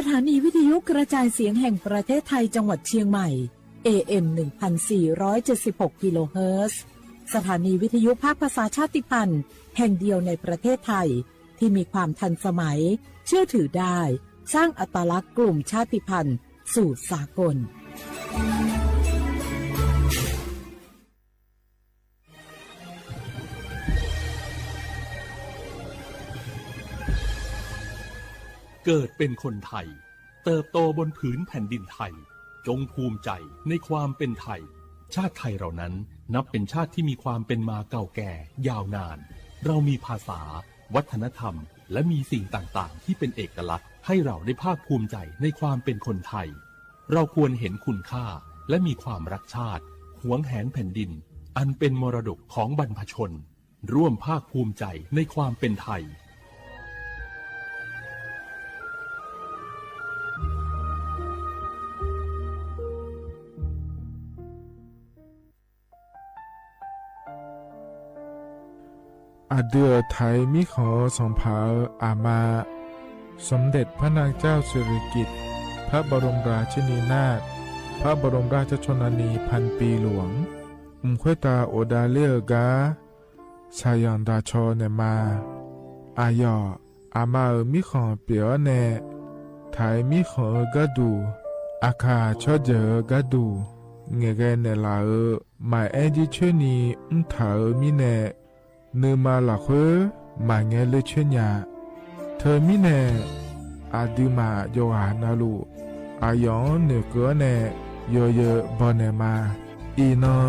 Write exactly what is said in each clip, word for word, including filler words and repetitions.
สถานีวิทยุกระจายเสียงแห่งประเทศไทยจังหวัดเชียงใหม่ เอเอ็ม หนึ่งพันสี่ร้อยเจ็ดสิบหกกิโลเฮิรตซ์ สถานีวิทยุภาคภาษาชาติพันธุ์แห่งเดียวในประเทศไทย ที่มีความทันสมัย เชื่อถือได้ สร้างอัตลักษณ์กลุ่มชาติพันธุ์สู่สากล เกิดเป็นคนไทย เติบโตบนผืนแผ่นดินไทย จงภูมิใจในความเป็นไทย ชาติไทยเรานั้นนับเป็นชาติที่มีความเป็นมาเก่าแก่ยาวนาน เรามีภาษา วัฒนธรรม และมีสิ่งต่างๆ ที่เป็นเอกลักษณ์ ให้เราได้ภาคภูมิใจในความเป็นคนไทย เราควรเห็นคุณค่า และมีความรักชาติ หวงแหนแผ่นดิน อันเป็นมรดกของบรรพชน ร่วมภาคภูมิใจในความเป็นไทย Aqdui-euq Taiq mirkhanq-eu sanqpaq-euq aqma, สมเด็จพระนางเจ้าสิริกิติ์ พระบรมราชินีนาถ พระบรมราชชนนีพันปีหลวง mq khoertav ghofdav ler-eu gar shaqzanq daqcaw naeqma. Aqyawf aqma-euq mirkhanq pyeuf-awr nae, Taiq mirkhanq-eu gharduq, Aqkaq tsawrjeuq-eu gharduq ngaeqghae naeqlaf-euq maqaer jircoer ni mrtaq-euq mirnae, nuima lafkhoer maqngae ler coer nya. Teumirnae, aqduimaf yawqghaq navluf, aqyawf-anr noeqkeuv-awr nae yawzeu bawnaeq ma. Iqnan,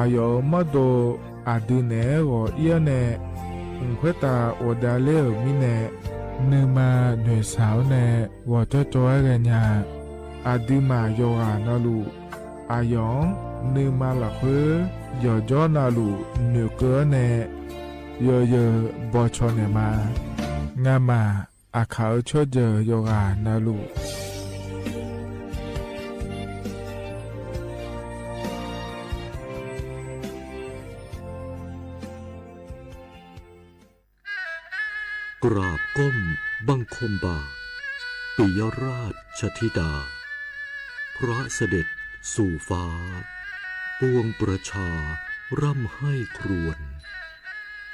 aqyawf-euq mawrdo aqdui naeq-aer ghawq ir-awr nae, mq khoertav ghofdav ler-euq mirnae, nuima noeqshaq-awr nae ghawqjawr jawr-aer ghaenya. Aqduimaf yawqghaq navluf, aqyawf-anr nuima lafkhoer yawqjawr navluf noeqkeuv-awr nae yawzeu bawcaw naeqma. Ngamaf Aqkaq-euq tsawrjeuq yawqghaq navluf, กราบก้มบังคมบาท ปิยราชธิดา พระเสด็จสู่ฟ้า ปวงประชาร่ำไห้ครวญ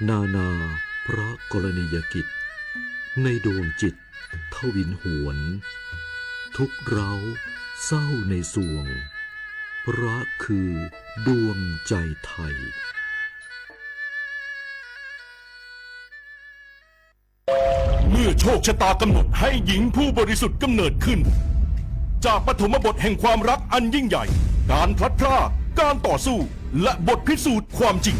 นานาพระกรณียกิจ ในดวงจิตทวินหวน ทุกข์ร้าวเศร้าในสวง พระคือดวงใจไทย เมื่อโชคชะตากำหนดให้หญิงผู้บริสุทธิ์กำเนิดขึ้น จากปฐมบทแห่งความรักอันยิ่งใหญ่ การพลัดพราก การต่อสู้ และบทพิสูจน์ความจริง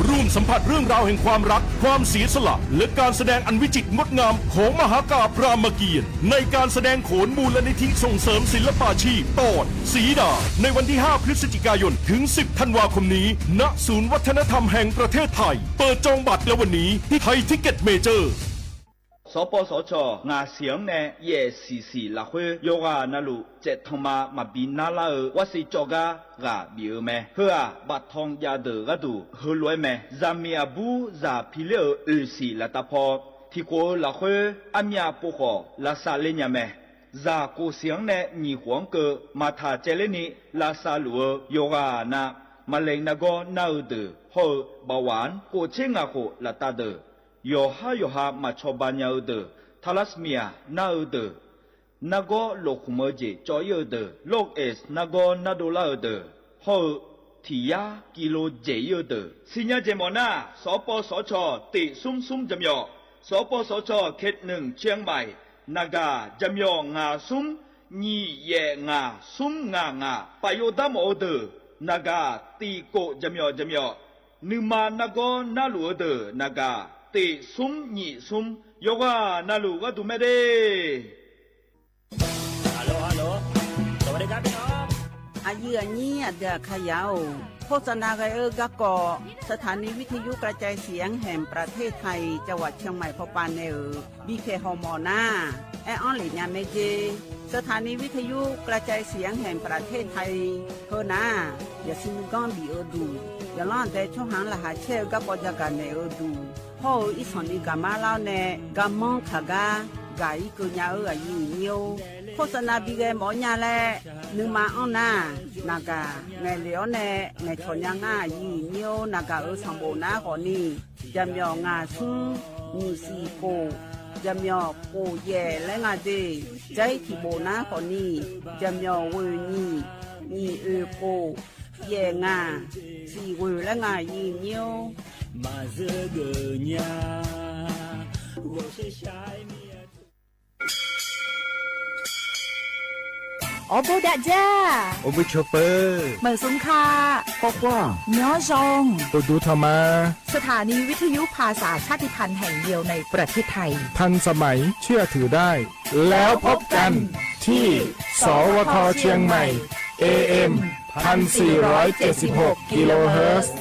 ร่วมสัมผัสเรื่องราวแห่งความรัก ความเสียสละ และการแสดงอันวิจิตรงดงามของมหากาพย์รามเกียรติ์ ในการแสดงโขนมูลนิธิส่งเสริมศิลปาชีพ ตอน สีดา ในวันที่ ห้า พฤศจิกายน ถึง สิบ ธันวาคมนี้ ณ ศูนย์วัฒนธรรมแห่งประเทศไทย เปิดจองบัตรแล้ววันนี้ที่ไทยทิกเก็ตเมเจอร์ สปสช. ngaq siq-anr nae yaef siq siq lafkhoer yawqghaq navluf caevtanq ma maqbi narlar-eu warsiq cawv gar ghaq bif-eu mae. Heu-aq, baftanq jav deuq gharduq heulof-aer mae. Zaqmiq aqbur zaq piler-euq oeq siq laftav paw tiqkhof-eu lafkhoer armyav pov khawf lavsav ler nya mae. Zaq kof siq-anr nae nyiq khof-anr keuv maqtaq caevler ni lavsav luf-eu yawqghaq na, maqlaeq nargawr nar-eu deuq hawr-eu bawaf-anr kof tser ngaq khof laftav deuq, yawqhar yawqha maqcawba nya-eu deuq, thalasmiq-aq nar-eu deuq, nargawr lofkhmq-eu jeq cawv ir-eu deuq, lorqeq nargawr nardov lar-eu deuq, hawr-eu tiq yar kilo dzaeq ir-eu deuq, siqnya jeq mawf nar, sawqpawv sawqcawq teq smr smr jaqmyawf, sawqpawv sawqcawq เขตหนึ่ง เชียงใหม่ naqgaq jaqmyawf ngaq smr nyiq yaef ngaq smr ngaq ngaq paf yov dar mawf-eu deuq, naqgaq tiq kof jaqmyawf jaqmyawf, nuima nargawr narluf-eu deuq naqgaq teq smr nyiq smr, yawqghaq navluf gharduq mae de. Aqyuif aqnyir aqdui aqkaqyaq-or, โฆษณา ghae-eu garkawv สถานีวิทยุกระจายเสียงแห่งประเทศไทย จังหวัดเชียงใหม่ pawpav nae-euq bipyaeq hawmawf nar, aer-anr lef nya mae jer. สถานีวิทยุกระจายเสียงแห่งประเทศไทย heu nar, yaqsur nuiganr bif-eu duq, yawqlanr aqdae tsawrhaq-anr laqkhaq caer-eu garkawv jagaq naeq-eu duq, hawr-eu irsanq ni gaqmar lar-awr nae garmanr kaq gar gaq-ir keuv nya-eu aqyuif nyir-or, โฆษณา bi ghae mawf-awr nya laer nuima anr nar, naqgaq ngaeqlef-awr nae ngaeqcawq nya ngar aqyuif nyir-or, naqgaq-euq sanqbof nar khawfni, jaqmyawf ngaq smr nyiq siq khof, jaqmyawf khof yaef laer nga de. Jar-ir tiqbof nar khawfni, jaqmyawf ghoeq nyiq, nyiq oeq khof, yaef ngaq, siq ghoeq laer nga aqyuif nyir-or. Maqzeur geuf nya, ghawqshaq shaq-aer mir-a. Awrbo dav jar, awrbo cawq peuq, meuq smq ka, khawf khawf, nymq-awr zaw, uqduq tanq ma. สถานีวิทยุภาษาชาติพันธุ์แห่งเดียวในประเทศไทย ทันสมัย เชื่อถือได้ แล้วพบกันที่ สวท เชียงใหม่ เอ เอ็ม พันสี่ร้อยเจ็ดสิบหก กิโลเฮิรตซ์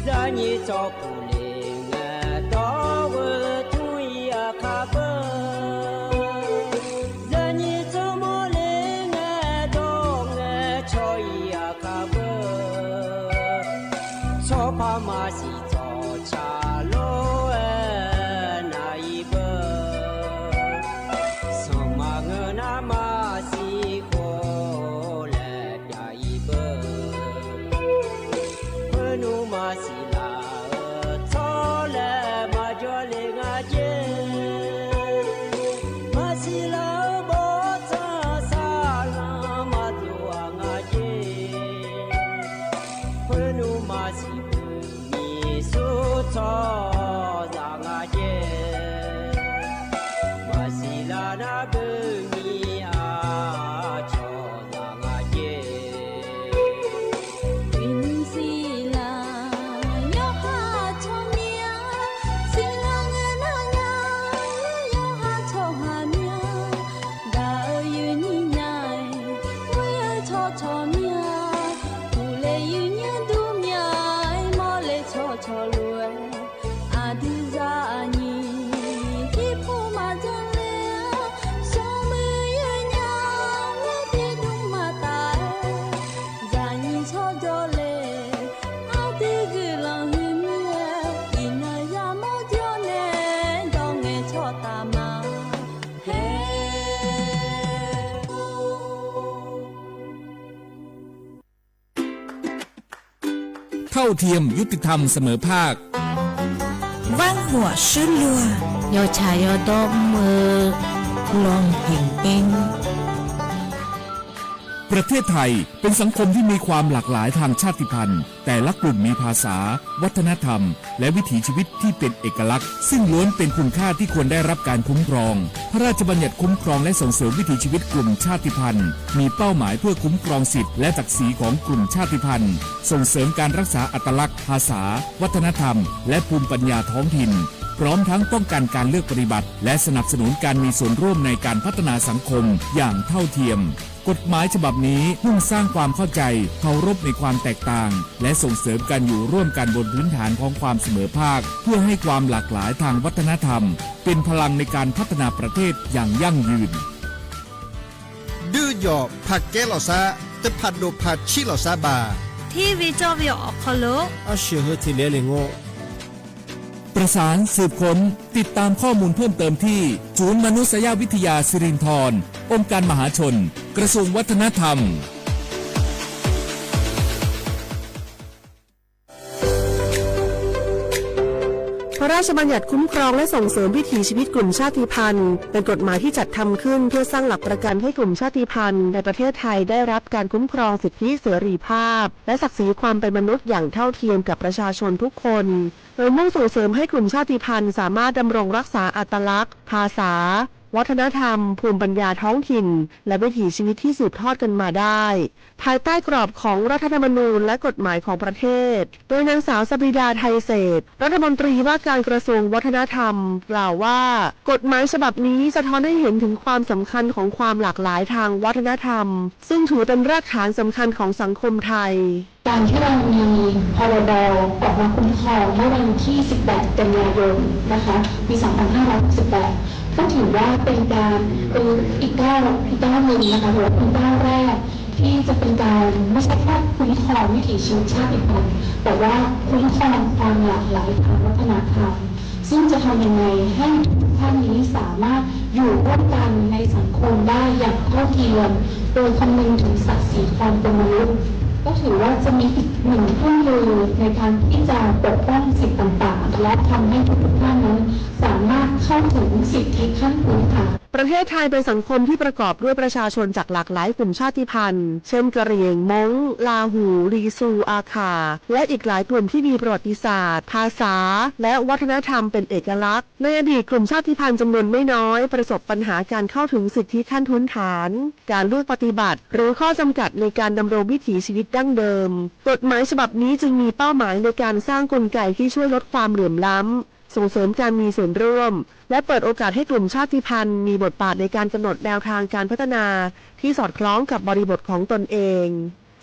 Zaqnyiq tsawrpuq le ngae dawr-eu tmr-ir aqkar beu. Zaqnyiq tsawrmawr le ngae dawr ngae caw-ir aqkar beu. Tsawrpar maqsiq tsawrca lor-aer nav-ir beu. Sanqma ngeur nar maqsiq khof laer pyav-ir beu. Khoernmr maqsiq laf-eu tsawrlaer maqjawr le nga jer. Maqsiq laf-eu bawrtsanq saqlanq maqdov-aq nga jer. Khoernmr maqsiq beu miqsur tsawrhaqzaq nga jer. Maqsiq laf nar beu miq-a tsawrhaqzaq nga jer. Uiqnymr siqlaq yawqha tsawrmyanr, siqlaq ngae nar nya yawqha tsawrhaq myanr. Gaq-eu yuifnyir nya-aer, ghoer-eu tsawrcawq myanr. Uqle yuifnyir dur myanr-aer, mawrle tsawrcawq lof-aer, aqdui zaqnyiq pirpur maqjan le-a, smrmuiq yawnya-aer tiqdmr maqtaf-aer, zaqnyiq tsawrjawr le, aqdui guiqlanq huiq mir-aer, iqnan yamawr jawr nae dawq ngaeqcawq taf ma. เท่าเทียม ยุติธรรม เสมอภาค Vanrhof shuirluf-aq, yawtsaq yawdawr mr-eu lanq heq er. ประเทศไทยเป็นสังคมที่มีความหลากหลายทางชาติพันธุ์ แต่ละกลุ่มมีภาษา วัฒนธรรม และวิถีชีวิตที่เป็นเอกลักษณ์ ซึ่งล้วนเป็นคุณค่าที่ควรได้รับการคุ้มครอง พระราชบัญญัติคุ้มครองและส่งเสริมวิถีชีวิตกลุ่มชาติพันธุ์ มีเป้าหมายเพื่อคุ้มครองสิทธิและศักดิ์ศรีของกลุ่มชาติพันธุ์ ส่งเสริมการรักษาอัตลักษณ์ ภาษา วัฒนธรรม และภูมิปัญญาท้องถิ่น พร้อมทั้งป้องกันการเลือกปฏิบัติ และสนับสนุนการมีส่วนร่วมในการพัฒนาสังคมอย่างเท่าเทียม กฎหมายฉบับนี้มุ่งสร้างความเข้าใจ เคารพในความแตกต่าง และส่งเสริมการอยู่ร่วมกันบนพื้นฐานของความเสมอภาค เพื่อให้ความหลากหลายทางวัฒนธรรม เป็นพลังในการพัฒนาประเทศอย่างยั่งยืน Duijawf paqkaer lawqsar, teuphaq dof paqcir lawqsar baq. TV cawv-eu awq kawlo, aqsheuq heu teq laer le ngor. ประสานสืบค้น ติดตามข้อมูลเพิ่มเติมที่ ศูนย์มนุษยวิทยาสิรินธร องค์การมหาชน กระทรวงวัฒนธรรม พระราชบัญญัติคุ้มครองและส่งเสริมวิถีชีวิตกลุ่มชาติพันธุ์ เป็นกฎหมายที่จัดทำขึ้นเพื่อสร้างหลักประกันให้กลุ่มชาติพันธุ์ในประเทศไทยได้รับการคุ้มครองสิทธิเสรีภาพ และศักดิ์ศรีความเป็นมนุษย์อย่างเท่าเทียมกับประชาชนทุกคน โดยมุ่งส่งเสริมให้กลุ่มชาติพันธุ์สามารถดำรงรักษาอัตลักษณ์ ภาษา วัฒนธรรม ภูมิปัญญาท้องถิ่น และวิถีชีวิตที่สืบทอดกันมาได้ ภายใต้กรอบของรัฐธรรมนูญและกฎหมายของประเทศ โดยนางสาว สปริดา ไทยเศรษฐ รัฐมนตรีว่าการกระทรวงวัฒนธรรม กล่าวว่า กฎหมายฉบับนี้สะท้อนให้เห็นถึงความสำคัญของความหลากหลายทางวัฒนธรรม ซึ่งถือเป็นรากฐานสำคัญของสังคมไทย การที่เรามี พรบ ออกมาคุ้มครองเมื่อวันที่ สิบแปด กันยายน นะคะ ปี สองพันห้าร้อยหกสิบแปด ก็ถือว่าเป็นการ เป็นอีกก้าว อีกก้าวหนึ่งนะคะ หรือว่าเป็นก้าวแรกที่จะเป็นการไม่ใช่แค่คุ้มครองวิถีชีวิตชาติพันธุ์ แต่ว่าคุ้มครองความหลากหลายทางวัฒนธรรม ซึ่งจะทำยังไงให้ทุกท่านนี้สามารถอยู่ร่วมกันในสังคมได้อย่างเท่าเทียม โดยคำนึงถึงศักดิ์ศรีความเป็นมนุษย์ ก็ถือว่าจะมีอีกหนึ่งเครื่องมือในการที่จะปกป้องสิ่งต่างๆ และทำให้ทุกๆท่านนั้นสามารถเข้าถึงสิทธิขั้นพื้นฐาน ประเทศไทยเป็นสังคมที่ประกอบด้วยประชาชนจากหลากหลายกลุ่มชาติพันธุ์ เช่น กะเหรี่ยง ม้ง ลาหู ลีซู อาข่า และอีกหลายกลุ่มที่มีประวัติศาสตร์ ภาษา และวัฒนธรรมเป็นเอกลักษณ์ ในอดีตกลุ่มชาติพันธุ์จำนวนไม่น้อยประสบปัญหาการเข้าถึงสิทธิขั้นพื้นฐาน การเลือกปฏิบัติ หรือข้อจำกัดในการดำรงวิถีชีวิตดั้งเดิม กฎหมายฉบับนี้จึงมีเป้าหมายในการสร้างกลไกที่ช่วยลดความเหลื่อมล้ำ ส่งเสริมการมีส่วนร่วม และเปิดโอกาสให้กลุ่มชาติพันธุ์มีบทบาทในการกำหนดแนวทางการพัฒนาที่สอดคล้องกับบริบทของตนเอง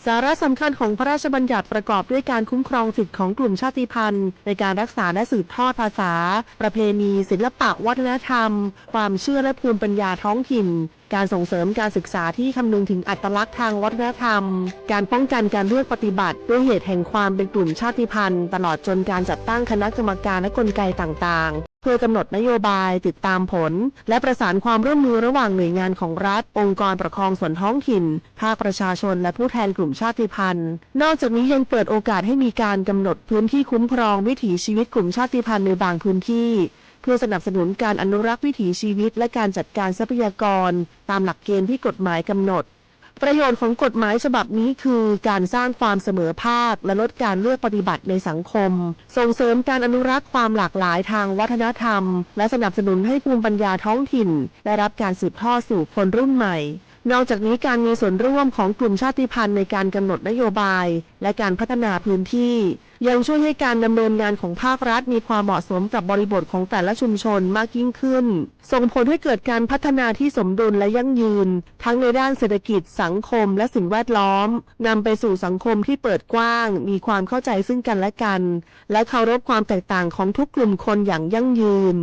สาระสำคัญของพระราชบัญญัติประกอบด้วยการคุ้มครองสิทธิ์ของกลุ่มชาติพันธุ์ในการรักษาและสืบทอดภาษา ประเพณี ศิลปะวัฒนธรรม ความเชื่อและภูมิปัญญาท้องถิ่น การส่งเสริมการศึกษาที่คำนึงถึงอัตลักษณ์ทางวัฒนธรรม การป้องกันการเลือกปฏิบัติด้วยเหตุแห่งความเป็นกลุ่มชาติพันธุ์ ตลอดจนการจัดตั้งคณะกรรมการและกลไกต่างๆ เพื่อกำหนดนโยบาย ติดตามผล และประสานความร่วมมือระหว่างหน่วยงานของรัฐ องค์กรปกครองส่วนท้องถิ่น ภาคประชาชน และผู้แทนกลุ่มชาติพันธุ์ นอกจากนี้ยังเปิดโอกาสให้มีการกำหนดพื้นที่คุ้มครองวิถีชีวิตกลุ่มชาติพันธุ์ในบางพื้นที่ เพื่อสนับสนุนการอนุรักษ์วิถีชีวิตและการจัดการทรัพยากรตามหลักเกณฑ์ที่กฎหมายกำหนด ประโยชน์ของกฎหมายฉบับนี้คือการสร้างความเสมอภาคและลดการเลือกปฏิบัติในสังคม ส่งเสริมการอนุรักษ์ความหลากหลายทางวัฒนธรรม และสนับสนุนให้ภูมิปัญญาท้องถิ่นได้รับการสืบทอดสู่คนรุ่นใหม่ นอกจากนี้การมีส่วนร่วมของกลุ่มชาติพันธุ์ในการกำหนดนโยบาย และการพัฒนาพื้นที่ ยังช่วยให้การดำเนินงานของภาครัฐมีความเหมาะสมกับบริบทของแต่ละชุมชนมากยิ่งขึ้น ส่งผลให้เกิดการพัฒนาที่สมดุลและยั่งยืน ทั้งในด้านเศรษฐกิจ สังคม และสิ่งแวดล้อม นำไปสู่สังคมที่เปิดกว้าง มีความเข้าใจซึ่งกันและกัน และเคารพความแตกต่างของทุกกลุ่มคนอย่างยั่งยืน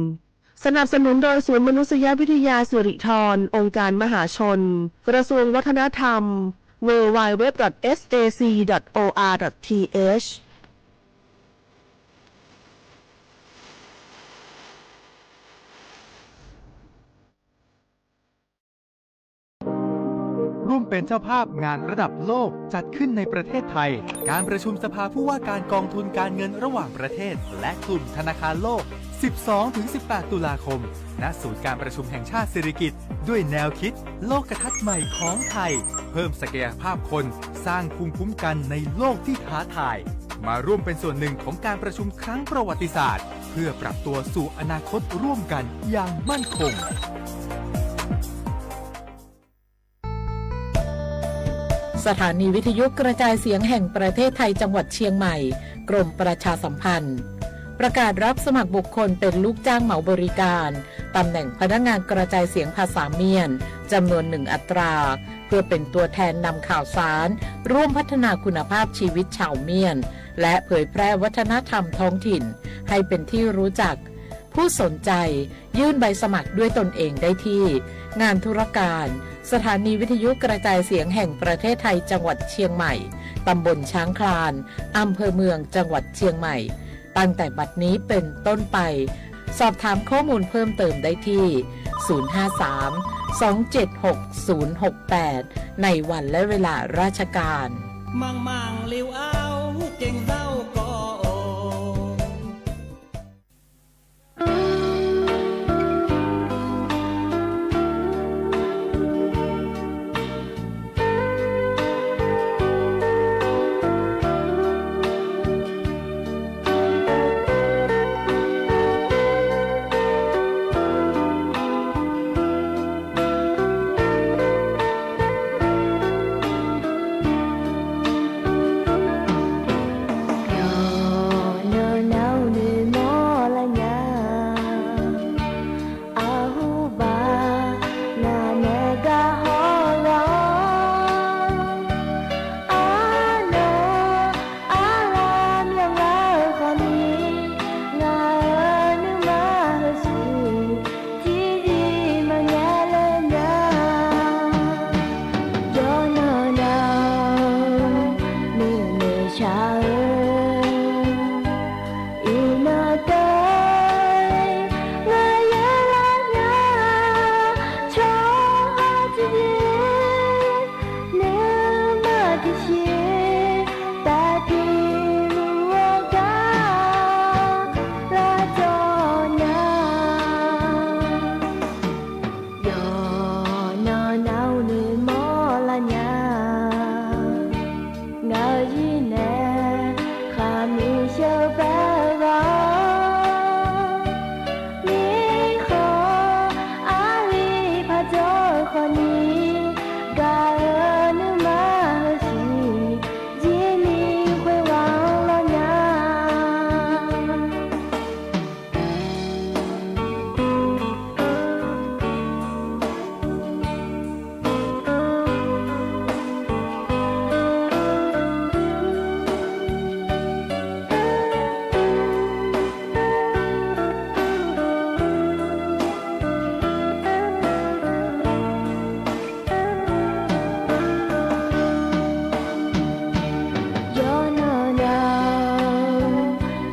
สนับสนุนโดยศูนย์มนุษยวิทยาสิริธร องค์การมหาชน กระทรวงวัฒนธรรม ดับเบิลยู ดับเบิลยู ดับเบิลยู ดอท เอส เอ ซี ดอท โอ อาร์ ดอท ที เอช ร่วมเป็นเจ้าภาพงานระดับโลกจัดขึ้นในประเทศไทย การประชุมสภาผู้ว่าการกองทุนการเงินระหว่างประเทศ และกลุ่มธนาคารโลก สิบสองถึงสิบแปด ตุลาคม ณ ศูนย์การประชุมแห่งชาติสิริกิติ์ ด้วยแนวคิดโลกทัศน์ใหม่ของไทย เพิ่มศักยภาพคน สร้างภูมิคุ้มกันในโลกที่ท้าทาย มาร่วมเป็นส่วนหนึ่งของการประชุมครั้งประวัติศาสตร์ เพื่อปรับตัวสู่อนาคตร่วมกันอย่างมั่นคง สถานีวิทยุกระจายเสียงแห่งประเทศไทยจังหวัดเชียงใหม่ กรมประชาสัมพันธ์ ประกาศรับสมัครบุคคลเป็นลูกจ้างเหมาบริการ ตำแหน่งพนักงานกระจายเสียงภาษาเมียน จำนวนหนึ่งอัตรา เพื่อเป็นตัวแทนนำข่าวสาร ร่วมพัฒนาคุณภาพชีวิตชาวเมียน และเผยแพร่วัฒนธรรมท้องถิ่น ให้เป็นที่รู้จัก ผู้สนใจยื่นใบสมัครด้วยตนเองได้ที่ งานธุรการ สถานีวิทยุกระจายเสียงแห่งประเทศไทยจังหวัดเชียงใหม่ ตำบลช้างคลาน อำเภอเมือง จังหวัดเชียงใหม่ ตั้งแต่บัดนี้เป็นต้นไป สอบถามข้อมูลเพิ่มเติมได้ที่ ศูนย์ห้าสาม สองเจ็ดหก ศูนย์หกแปด ในวันและเวลาราชการ Manq manq lef-aer uqjeq zawr gawv-or. ยา Shaq-eu iqnan dawr-ir ngeur-eu lar nya, tsawrhaq tiqjeq nuima tiqsiq taf tiqluf-eu gar lavcawv nya. Yawqnan nav-euq noeqmawr lar nya. Ngaq-euq zirnaeq khaqmiq sheubae-eu ghaq-awr, mirkhanq arli paq dzawr-eu khawfni, gaq-eu nuima heusiq jir ni khoerghaq-anr lawr nya. Yawqnan nav-eu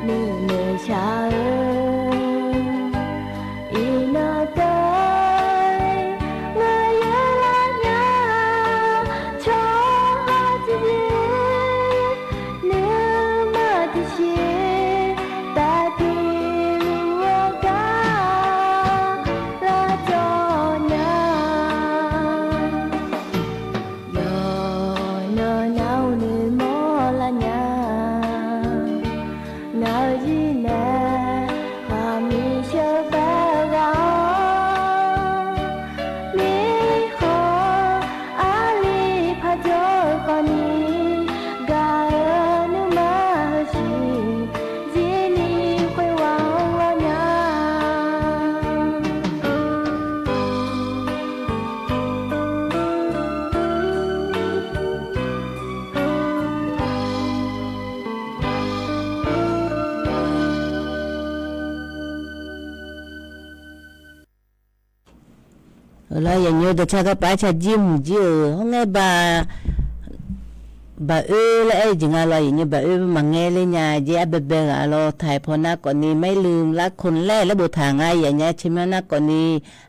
nuinoeq shaq-eu iqnan dawr-ir ngeur-eu lar nya, tsawrhaq tiqjeq nuima tiqsiq taf tiqluf-eu gar lavcawv nya. Yawqnan nav-euq noeqmawr lar nya. Ngaq-euq zirnaeq khaqmiq sheubae-eu ghaq-awr, mirkhanq arli paq dzawr-eu khawfni, gaq-eu nuima heusiq jir ni khoerghaq-anr lawr nya. Lawr, aqyuif aqnyir dawqcar garpav-aer cajir muiq jir-euq hawr ngae ba, baq oer laer aer-eu jeq nga lawr, aqyuif aqnyir baq oer maqngae ler nya jeq arbaebae ghaq lawr, taq-iq paw nar khawfni maerlmq larkon laer laer boftaq nga, aqyuif aqnyir tsermyanr nar khawfni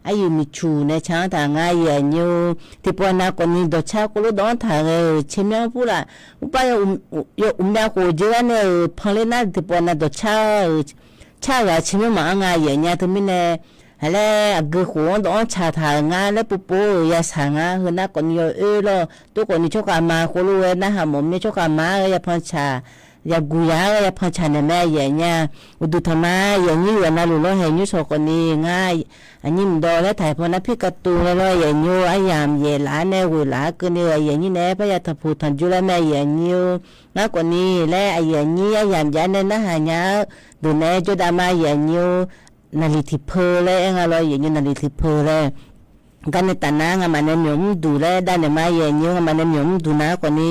aryuif miqcuq nae car-anr taq nga, aqyuif aqnyir-or. Tiqpawf nav khawfni dawqcar khoerlof dawv-anr taq ghae-euq tsermyanr purlaf, mrpar yawuq myav khof jeq gar nae-euq panler nar tiqpawf nav dawqcar-euq car-eu ghaq tsermyanr maqanr nga, aqyuif aqnyir teumirnae, haq laer aqgeu khof-anr dawv-anr tsaq taq-euq ngar laer povpov-euq yashaq ngar, heu nar khawfni yawoer lawr, tov khawfni tsawrkhav ma khoerlof-aer narhaq mawf mir tsawrkhav ma-aer ghae ya pan tsaq, yaqguq yaq-aer ghae ya pan tsaq naeq mae, aqyuif aqnyir. Uqduq tanqma, aqyuif aqnyir yawqha navluf lawr haeq nymr shawq khawfni ngar, aqnyir mqdawv laer taq-iq paw nar pirkatuv laer lawr, aqyuif aqnyir-or, aryamq yaeqlaf-aer nae ghoeqlaf-aer keuvni-euq aqyuif aqnyir naeq-aer parya tanqpuq tanqjur laer mae, aqyuif aqnyir-or. Ngar khawfni laer aqyuif aqnyir aryamq jav-aer nae narhaq nya-eu deuq naeq-aer jawrdav ma, aqyuif aqnyir-or. Naqliq tiqpeu laer aer nga lawr, aqyuif aqnyir naqliq tiqpeu laer. Garnae tafnar ngamaf nae myawq mrduq laer davnaeq ma, aqyuif aqnyir-or, ngamaf nae myawq mrduq nar khawfni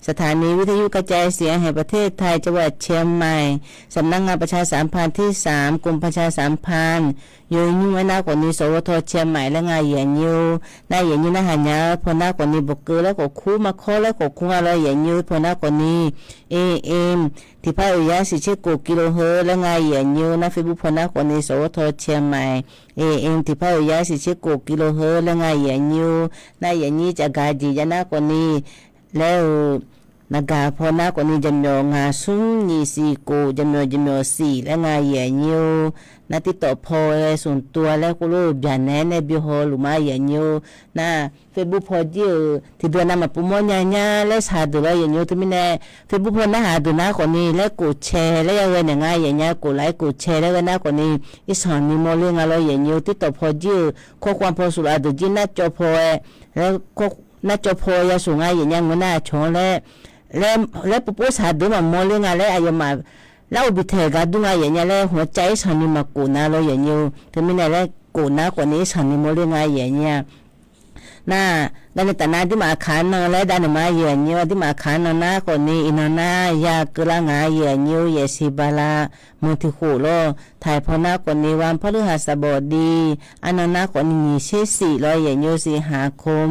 สถานีวิทยุกระจายเสียงแห่งประเทศไทย จังหวัดเชียงใหม่ สำนักงานประชาสัมพันธ์ที่สาม กรมประชาสัมพันธ์ yawqnymr aernar khawfni สวท. เชียงใหม่ laer nga, aqyuif aqnyir-or. Nar aqyuif aqnyir narhaq nya-eu paw nar khawfni bawqkeuv laer khawf kur, markawr laer khawf kur nga lawr, aqyuif aqnyir-or. Paw nar khawfni AM tiqpar oeq yar siqtser kof kilohertz laer nga, aqyuif aqnyir-or. Nar Facebook paw nar khawfni สวท. เชียงใหม่ AM tiqpar oeq yar siqtser kof kilohertz laer nga, aqyuif aqnyir-or. Nar aqyuif aqnyir cafgaq jeq jav nar khawfni laer-euq naqgaq paw nar khawfni jaqmyawf ngaq smr nyiq siq kof jaqmyawf jaqmyawf siq laer nga, aqyuif aqnyir-or. Nar TikTok paw-aer smq tov-a laer khoerlof-eu byaqnaeq-aer nae byov haw luf ma, aqyuif aqnyir-or. Nar Facebook paw jir-euq tiqdeuq nav maqpov mawr nya nya laer shaq deuq lawr, aqyuif aqnyir-or. Teumirnae Facebook paw narhaq deuq nar khawfni laer kof cae laer ya ghae naeq nga, aqyuif aqnyir-or. Kof laer kof cae laer ghae nar khawfni irsanq ni mawrler nga lawr, aqyuif aqnyir-or. TikTok paw jir-euq ข้อความ paw suf laf deuq jir nar cawv paw-aer laer nar cawv paw ya suf nga, aqyuif aqnyir-or. Ngeur nar aqcawq-anr laer laer povpov shaq deuq maqmawr ler nga laer aqyawfmaf lar uqbiq taeq gar dur nga, aqyuif aqnyir-or. Laer hmq-anr cav irsanq ni maqkof nar lawr, aqyuif aqnyir-or. Teumirnae laer kof nar khawfni irsanq ni mawrler nga, aqyuif aqnyir-or. Nar, garnae taf nar, aqduimaf aqkaq nan laer dav naeq ma, aqyuif aqnyir-or. Aqduimaf aqkaq nan nar khawfni, iqnan nar ya keuvlar nga, aqyuif aqnyir-or. Yaefsiq bala meuq tiq khof lawr, taqpaw nar khawfni, วันพฤหัสบดี arnan nar khawfni, nyiq tser shif lawr, aqyuif aqnyir-or. Siqhaq kov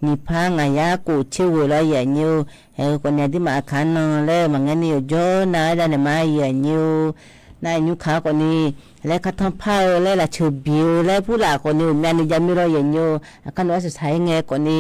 nyiq par ngaq yar khof tser ghoeq lawr, aqyuif aqnyir-or. Haeq-eu khawfni, aqduimaf aqkaq nan laer-eu maqngaer ni yawqjawr nar-aer dav naeq ma, aqyuif aqnyir-or. Nar nymr kaq khawfni, laer kartanr par-eu laer lafceuq biq-eu laer purlaf khawfni, ghawqmyavni javmir lawr, aqyuif aqnyir-or. Aqkaq nan arsuq saq-ir ngae khawfni,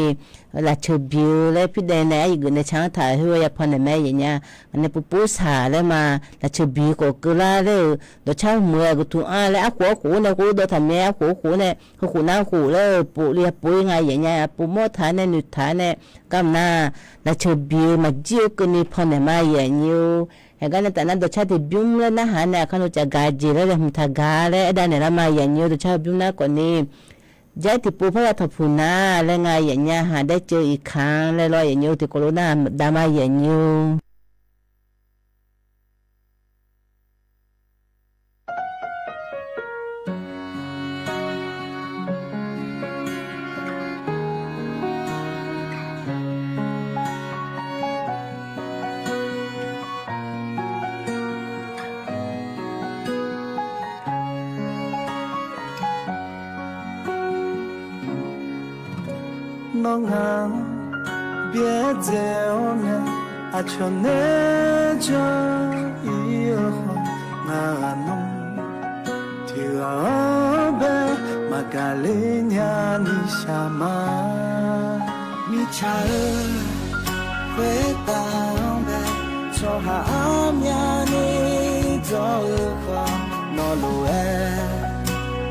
lafceuq biq-eu laer pirdaev nae aryuif geuf nae ca-anr taq khoer-eu yapan naeq mae, aqyuif aqnyir-or. Ngaq nae povpov saq laer ma, lafceuq biq khawf keuvlar laer-euq dawqcar meuq-eu guqtuq anr laer arkhof arkhof-ar nae khoer dawv taq mae, arkhof arkhof-ar nae, heukhof nar khof laer-euq pov li-a pov-ir nga, aqyuif aqnyir-or. Povmawr taq-aer nae noeqtaq-aer nae, garma nar lafceuq biq-eu maqjir-eu keuvni pan naeq ma, aqyuif aqnyir-or. Haeq gar nae taf nar, dawqcar tiqbymr laer narhaq nae aqkaq nan caf gaq jeq laer laeqhmq taq gaq laer aer dav naeq lar ma, aqyuif aqnyir-or. Dawqcar tiqbymr nar khawfni, jar-ir tiqpov parya tawqpuq nar laer nga, aqyuif aqnyir-or. Haq daer ceuv iqkaq-anr laer lawr, aqyuif aqnyir-or. Tiqkawv lof nar dav ma, aqyuif aqnyir-or. Nawr ngaq-anr byaerdzae-awr nae, aqcawq nae jan-ir-eu khawf, ngaq-anr tiq ghaq-anr bae maqgaq ler nyani shaq ma. Mirtsaq-eu khoertav-anr bae tsawrhaq armyavni jawr-eu khawf, nawq lof-aer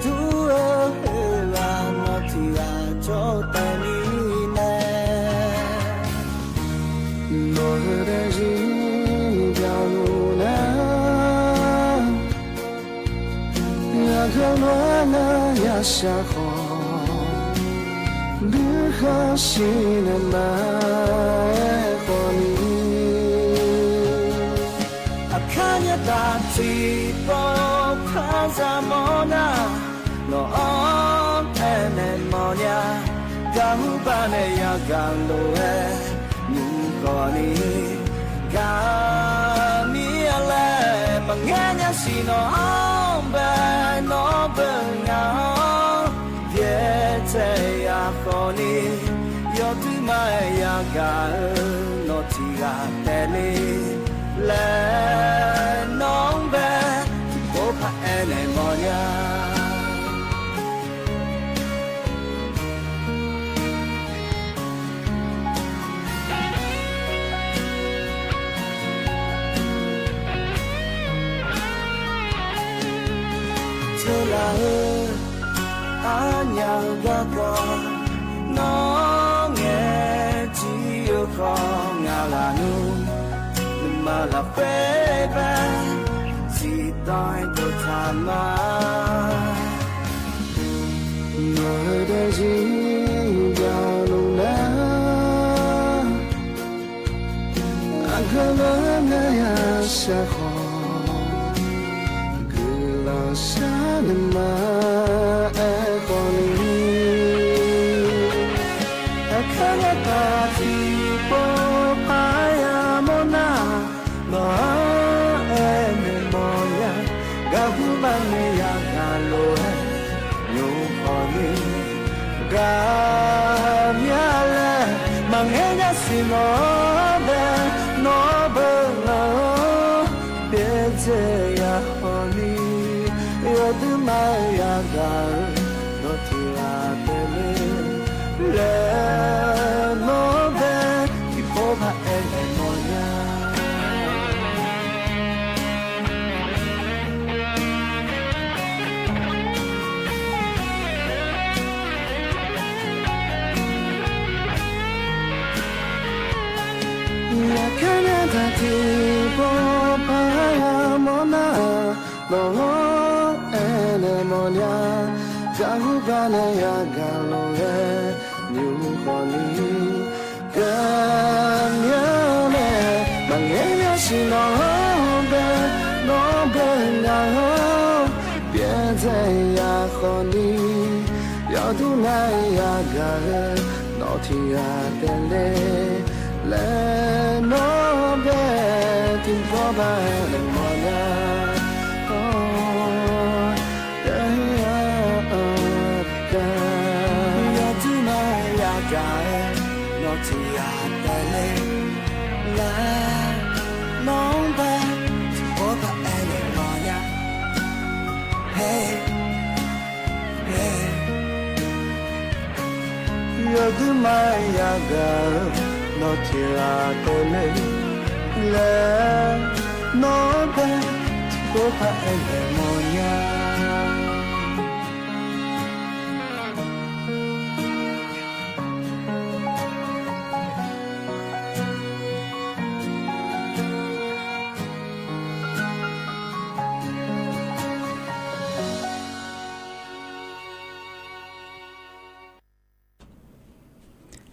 dur-eu khoerghaq nawq tiq ghaq jawr-eu taef mirnae, nawq-eu daefzir byaqluf nar, aqgeu lof-aer nar yashaq khawf, nuikhanr shir naeq ma-aer khawfni, aqkar nya taf tiqpov par za mawr nar, nawq-anr aernaeq mawrnya, gaqhur baq nae yagaq lof-aer nymr khawfni, gaqmir-a laer maqngaer nya siq nawq-anr bae, nawr beu ngaq-anr byaerdzae ya khawfni, yawduima-aer yagaq-eu nawq tiq ghaq taefle laer nawq-anr bae tiqpov par aernaeq mawrnya. Teulaq-eu arnyaf-eu garkawv, nawr ngaeq jir-eu khawf ngaq lafnmr, nuima lafkhoer bae tiqdawq-aer dawqtaq ma. Nawq-eu daefzir byaqluf nar, aqgeu lof-aer nar yashaq khawf, guiqlanq shar naeq ma-aer khawfni, aqkar nya taf tiqpov par ya mawr nar, nawq-anr aernaeq mawrnya, gaqhur baq nae yagaq lof-aer nymr khawfni, gaqmya laer maqngaer nya siq nawq-anr bae, nawr beu ngaq-anr byaerdzae ya khawfni, yawduima-aer yagaq-eu nawq tiq ghaq taefle laer nawq-anr bae tiqpov par aernaeq mawrnya. Aqkar nya taf tiqpov par ya mawr nar, nawq-anr aernaeq mawrnya, gaqhur baq nae yagaq lof-aer nymr khawfni, gaqmya nae maqngaer nya siq nawq-anr bae, nawr beu ngaq-anr byaerdzae ya khawfni, yawduima-aer yagaq-eu Tiqghaq taef le laer nawr bae tiqpawf paq-aer naeq mawfnya. Yawduimaf yagaq-eu nawr tiqghaq taef le laer nawr bae tiqpawf paq-aer naeq mawfnya. Yawduimaf yagaq-eu nawr tiqghaq taef le laer nawr bae tiqpawf paq-aer naeq mawfnya.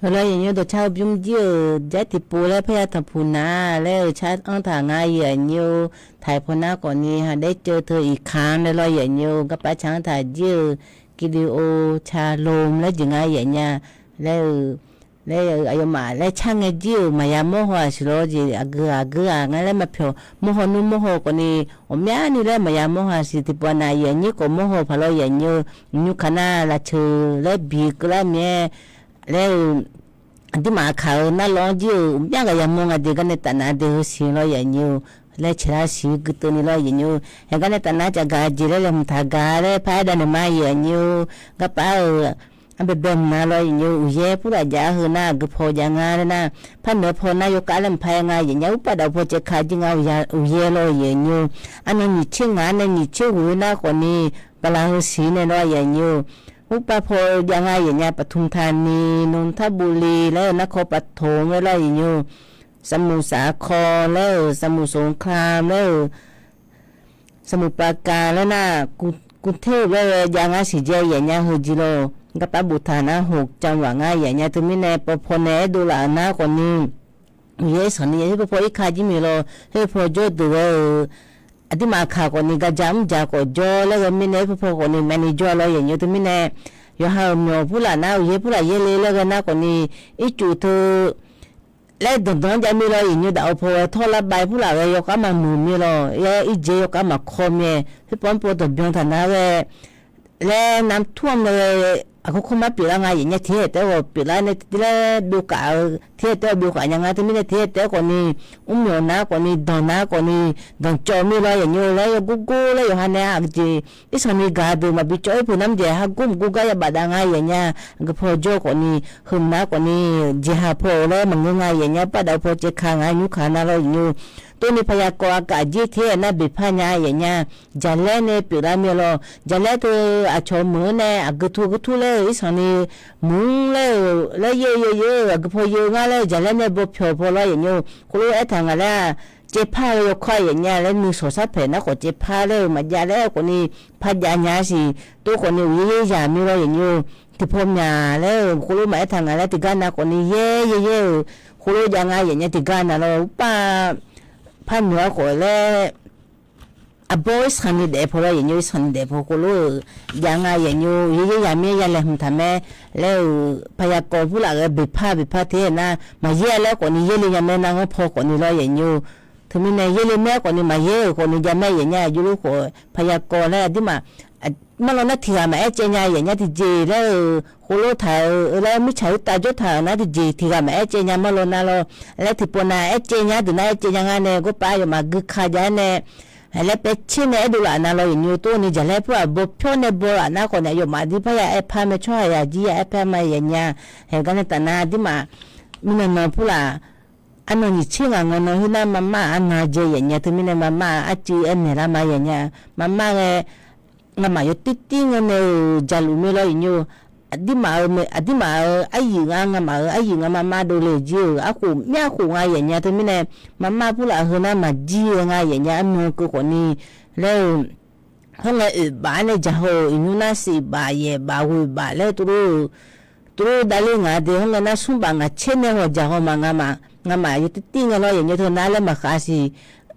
Heulof-aer yaqnyir dawqcar-eu bymr jir-euq jar tiqpov laer parya tanqpuq nar laer-eu car-anr taq ngar yaqnyir-eu, taq-iq paw nar khawfni hadaer ceuv teu iqkaq-anr laer lawr yaqnyir-eu, garpav car-anr taq jir-eu, Gideon Calom laer jeq ngar yaqnya laer-eu, laer-eu aqyawfmaf laer car ngae jir-euq maqya mawr haw-aq siq lawr jeq aqgeu aqgeu-aq ngar laer maqpyawq mawr haw nmr mawr haw khawfni, ghawqmyani laer maqya mawr haw siq tiqpov nar yaqnyir khawf mawr haw paq lawr yaqnyir-eu, nymr kaq nar lafceuq laer bi keuvlar mir-aer laer-eu, aqduimaf kaq-eu narlawr-anr jir-euq myar ghaq yamawr nga de garnae tafnav de heu siq lawr yaqnyir-eu, laer caeqlar siq guiteuv ni lawr yaqnyir-eu, haeq garnae tafnav caf gaq jeq laer laeqhmq taq gaq laer par-aer dav naeq ma yaqnyir-eu, garpav-eu arbaebae mq na lawr yaqnyir-eu, uqyaer purlaf jav-ar heu nar aqgeu paw jav ngar laer nar, par naeq-eu paw nar yawkhav laer mqpar-aer nga yaqnya urpav daf-eu paw caev ka jir nga uqyaer lawr yaqnyir-eu, arnan nyiq tser ngaq-anr nae nyiq tser ghof-eu nar khawfni, bala heu siq nae lawr yaqnyir-eu, urpav paw jav nga yaqnya paqtum taq ni nmr tar bov le laer-eu narkawr paqtoq-anr laer lawr yaqnyir-eu, saqmuq saqkawr laer-euq saqmuq soqkar laer-euq saqmuq pavkav laer nar, kuv ter-eu laer-eu jav ngar siq jae yaqnya heu jir lawr, garpav boftaq nar hoq canwaq ngar yaqnya teumirnae pawpaw nae aerdov laf-euq nar khawfni, uqyaer sanq ni yaq her pawpaw irka jir mae lawr, her paw jawr deuq ghae-eu, aqduimaf kaq khawfni gaja mrjaq khawf jawr laer ghae mirnae her pawpaw khawfni maqni jawr lawr yaqnyir teumirnae, yawqha-euq myawq purlaf nar uqyaer purlaf yaerle laer ghae nar khawfni, ircuf teu laer danqdanq-anr jav mir lawr yaqnyir daf-eu paw ghae tawr lar bav purlaf ghae yawkhav maqmuiq mir lawr, yaer irjeq yawkhav maqkawr mir-aer her pawpaw dawqbyan taq nar ghae laer navtur-anr nae ghae, aqkawr kawr mar pyeuflar nga yaqnya tiqhaer taef-aer ghawq pyeuflar nae tiqtiv laer byovkhav-eu tiqhaer taef-aer ghawq byovkhav nya nga teumirnae tiqhaer taef-aer khawfni, mrmyawq nar khawfni danq nar khawfni, danqcawv mir lawr yaqnyir-eu laer yawgorgor laer yawqha nae aqjeq irsanq ni gaq deuq maqbi cawv-ir peuq nar mqjaeq har gor mqgor gar yabaf dav nga yaqnya, aqgeu paw jawr khawfni, heu mqnar khawfni, jeqha paw-eu laer maqngeur nga yaqnya pav daf-eu paw caev ka nga nymr kaq nar lawr yaqnyir-eu, tov ni paqya kawv aqkaf jir tiqhaer nar beqpar nya yaqnya, jaqlaer nae pyeuflar mir lawr jaqlaer teu aqcawq meuq-anr nae aqgeu tur geur tur laer-eu irsanq ni mq-anr laer-eu laer yaer yaer yaer-eu aqgeu paw yaer-eu ngar laer-eu jaqlaer nae baw pyawq paw lawr yaqnyir-eu khoerlof aertaq ngaq laer-aq, caevpar-eu yawkawr-a yaqnya laer nuisawq sharpaeq nar khawf caevpar laer-eu maqjav laer khawfni, par jav nya siq tov khawfni uqyaer yaer yaq mir lawr yaqnyir-eu, tiqpaw myaq laer-eu khoerlof maqaer taq ngaq laer tiqgar nav khawfni yaer yaer yaer-euq, khoerlof jav nga yaqnya tiqgar nav lawr urpav par myawq-ar khawf laer arbawr irsanq ni daef paw lawr yaqnyir irsanq ni daef paw khoerlof-euq jav nga yaqnyir-eu, yaer yaer yaq mir ya laeqhmq taq mae laer-euq paqya kawv purlaf ghae beqpar beqpar ter-aer nar maqyaer-a laer khawfni yaerle nya mae nar ngar paw khawfni lawr yaqnyir-eu, teumirnae yaerle mae khawfni maqyaer-euq khawfni jav mae yaqnya aqjox lof khawf paqya kawv laer aqduimaf marlawr nar tiqghaq maqaer caev nya yaqnya tiqjeq laer-euq khoerlof taq-euq laer mirtsaq-eu tav jawr taq-euq nar tiqjeq tiqghaq maqaer caev nya marlawr nar lawr, laer tiqpov nav aer caev nya deuq nar aer caev nya ngar nae gorpav aqyawfmaf gui ka jav-aer nae laer paev tser nae aerdov laf nav lawr yaqnyir-eu tov ni jaqlaer pur-aq baw pyawr nae baw laf nar khawfni aqyawfmaf aqdui parya aer par mae tsawrhaq yaq jir ya aer par ma yaqnya, haeq gar nae taf nar aqduimaf mirnan nan purlaf arnan nyiq tser ngaq ngan nan khoer nar maqmar-aq arnan jae yaqnya teumirnae maqmar-aq arcuiv aer naeq lar ma yaqnya, maqmar ghae ngamaf yawtir tir ngar nae-euq jaqluf mir lawr yaqnyir-eu, aqdirmaf-eu, aqdirmaf-euq aryuif nga ngamaf-euq aryuif nga maqmar dovle jir-euq arkhof myar khof nga yaqnya teumirnae maqmar purlaf heu nar maqjir-eu nga yaqnya arnan keuv khawfni laer-eu, khoerngae oeqbaf-aer nae jaq haw-euq iqnymr nar siq baf yaef baf ghoeq baf laer tov lof-eu tov lof davler ngaq de khoerngae nar smr baf ngaq tser nae haw jaq haw ma ngamaf, ngamaf yawtir tir nga lawr yaqnya teu nar laer maqkhav siq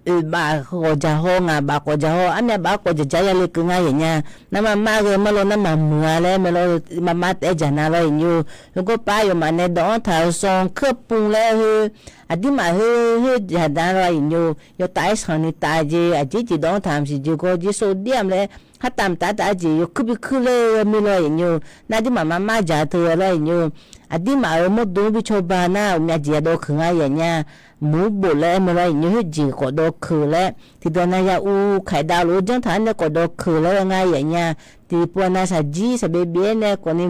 oeq baf khawf jaq haw, ngaq baf khawf jaq haw, armyav baf khawf jaq jaq yale keuv nga yaf nya. Nar maqmar ghae mar law nar maqmuiq-a laer mae lawr, maqmar taef-aer jaq na lawr yaf nymr. Heugawr par aqyawfmaf nae dawv-anr taq-eu sanr keurpov laer heu, aqdirmaf heu, heu jaq da lawr yaf nymr. Yawtav-aer sanq ni taf jeq aqjeq jeq dawv-anr taq maqsiq jeq gawr jeq sov dir-a laer, hartaf mqtav taf jeq yawkuir bi kuir laer-eu mir lawr yaf nymr. Nar aqdirmaf maqmar jaq teu-a lawr yaf nymr. Aqdirmaf-euq mawrdo-anr bi cawba nar uqmyav jeq yadawv keuq nga yaf nya. Mq-anr bof laer aer mae lawr yaf nymr, khoer jeq khawf dawv keuq laer tiqdawq nav ya uv kaiq dav lof-aer janr taq-anr nae khawf dawv keuq laer-eu nga yaf nya. Tiqpov nav shaqjir shaqbyav byav-aer nae khawf ni,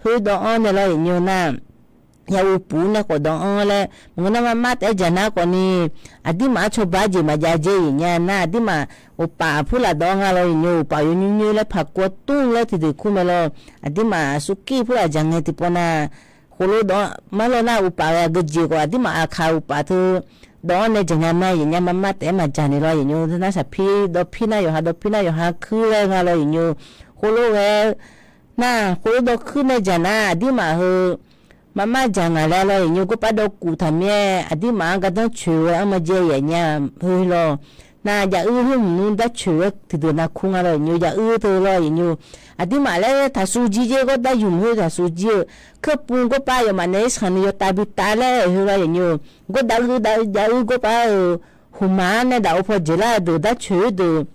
khoer dawv-anr nae lawr yaf nymr nar ya uv puf nae khawf dawv-anr laer maqngeur nar maqmar taef-aer jaq nar khawf ni, aqdirmaf-anr cawba-aer jeq maqjav dzae yaf nya. Nar aqdirmaf uqpaf purlaf dawv-anr nga lawr yaf nymr, uqpaf yawnymr nymr laer paqkawv tmr laer tiqdeuq kur mae lawr. Aqdirmaf aqsur kir purlaf jaq ngae tiqpov nav, khoerlof dawv-anr mar lawr nar uqpaf ghae aqgeujeq khawf aqdirmaf aqkaq uqpaf teu dawv-anr nae jaq nya mae yaf nya. Maqmar taef-aer maqjaq ni lawr yaf nymr. Nar saqpir dawvpir nar yawqha, dawvpir nar yawqha kuir laer nga lawr yaf nymr. Khoerlof ghae nar khoerlof dawv kuir nae jaq nar aqdirmaf heu maqmar jaq ngaq laer lawr yaf nymr. Gawrpar dawvkuf taq mir-aer aqdirmaf-anr gardanr coeq-eu armar jae yaf nya. Heu lawr nar jav uir khoer mqnmr darcoeq-aer tiqdeuq nav kur nga lawr yaf nymr, jav uir teu lawr yaf nymr. Aqdirmaf laer taqsuv jir jer gawr dar yumq khoer taqsuv jir-eu keurpov gawrpar aqyawfmaf nae-ir sanq ni yawtav bi tav laer-eu heu lawr yaf nymr. Gawr dav uir dav jav uir gawrpar-euq hmqmaq-anr nae daf-eu paw jeq lar-eu deuq darcoeq-eu deuq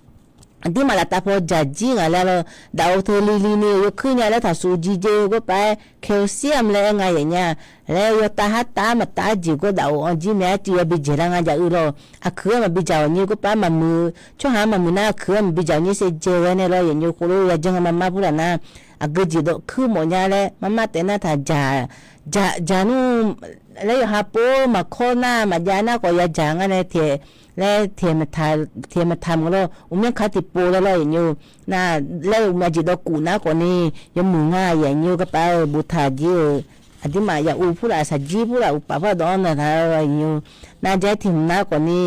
aqdirmaf laftav paw jaq jir ngaq laer lawr. Daf-eu teu lili ni yawkuir nya laer taqsuv jir jer gawrpar-aer kaeq-eu sir-am laer aer nga yaf nya. Laer yawtav hartav maqtav jeq gawr daf-eu anr jir mae arcuiv yabi jeq lar nga jav uir lawr. Aqkuir-aer maqbi jaq-awq nyir gawrpar maqmuiq, tsawrhaq-anr maqmuiq nar aqkuir-aer maqbi jaq-awq nyir saevdzae ghae nae lawr yaf nymr. Khoerlof yajanr nga maqmar purlaf nar aqgeujeq dawvkuir mawf nya laer maqmar taef nar taq jaq, jaq, jaq nmr laer yawqha pov maqkawr nar maqjav nar khawf yajaq ngar nae taeq laer taeq maqtaq mq lawr. Uqmyanr kaq tiqpov laer lawr yaf nymr. Nar laer uqmyav jeq dawvkuf nar khawf ni yawmuiq nga yaf nymr. Gawrpar-eu boftaq jir-euq aqdirmaf ya uv purlaf shaqjir purlaf uqpaf purlaf dawv-anr naeq taq-eu yaf nymr. Nar jav-aer tiq hmq nar khawf ni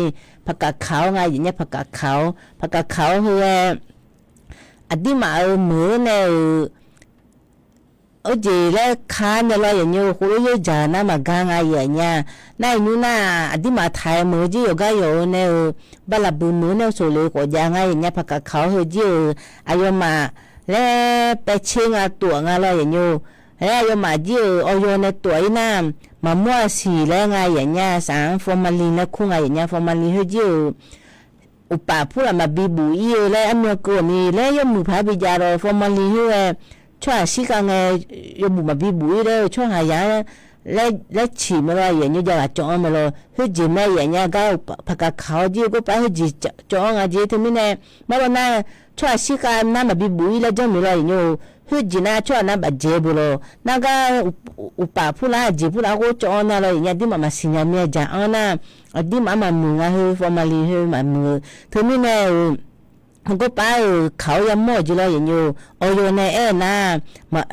paqkaq kaq-awr nga yaf nya. Paqkaq kaq-awr, paqkaq kaq-awr heu-aer aqdirmaf-euq meuq-anr nae-euq Oerjeq laer ka nae lawr yaf nymr-eu khoerlof yaerjaq nar maqgar nga yaf nya. Nar yaf nymr nar aqdirmaf taq-aer meuq-eu jir yawqgar yawq-eu nae-eu, balaqbuiq meuq-eu nae-eu soqle khawf jav nga yaf nya. Paqkaq kaq-awr heujir-euq aqyawfmaf laer paevtser nga tov-aq nga lawr yaf nymr-eu. Laer aqyawfmaf jir-euq awqyaw nae tov-aq-ir nar, maqmawr-aq siq laer nga yaf nya. Saq-anr formalin laer kur nga yaf nya. Formalin heujir-euq uqpaf purlaf maqbi buf-ir-eu laer armyan keuv-awq ni laer yawmuiq paq-aer bijav lawr. Formalin khoer-aer tsawrhaq shirkhav ngae yawbuf maqbi buf-ir laer-eu tsawrhaq yaq-anr laer ciq mae lawr yaf nymr. Jav ghaq cawv-anr mae lawr. Khoerjeq mae yaf nya gar paqkaq kaq-awr jir gawrpar khoerjeq cawv-anr nga jeq teumirnae, mar lawr nar tsawrhaq shirkhav nar maqbi buf-ir laer janrmuiq lawr yaf nymr-eu. Khoerjeq nar tsawrhaq nar bafjaeq beu lawr. Nar gar uqpaf purlaf aqjeq purlaf-aer ghov cawv-anr nar lawr yaf nya. Aqdirmaf maqsiq nya mir-a jaq-anr nar aqdirmaf-anr maqmuiq nga heu formalin heu maqmuiq-eu. Teumirnae-euq gawrpar-euq kaq-awr yamawr-euq jeq lawr yaf nymr-eu. Awqyaw nae aer-eu nar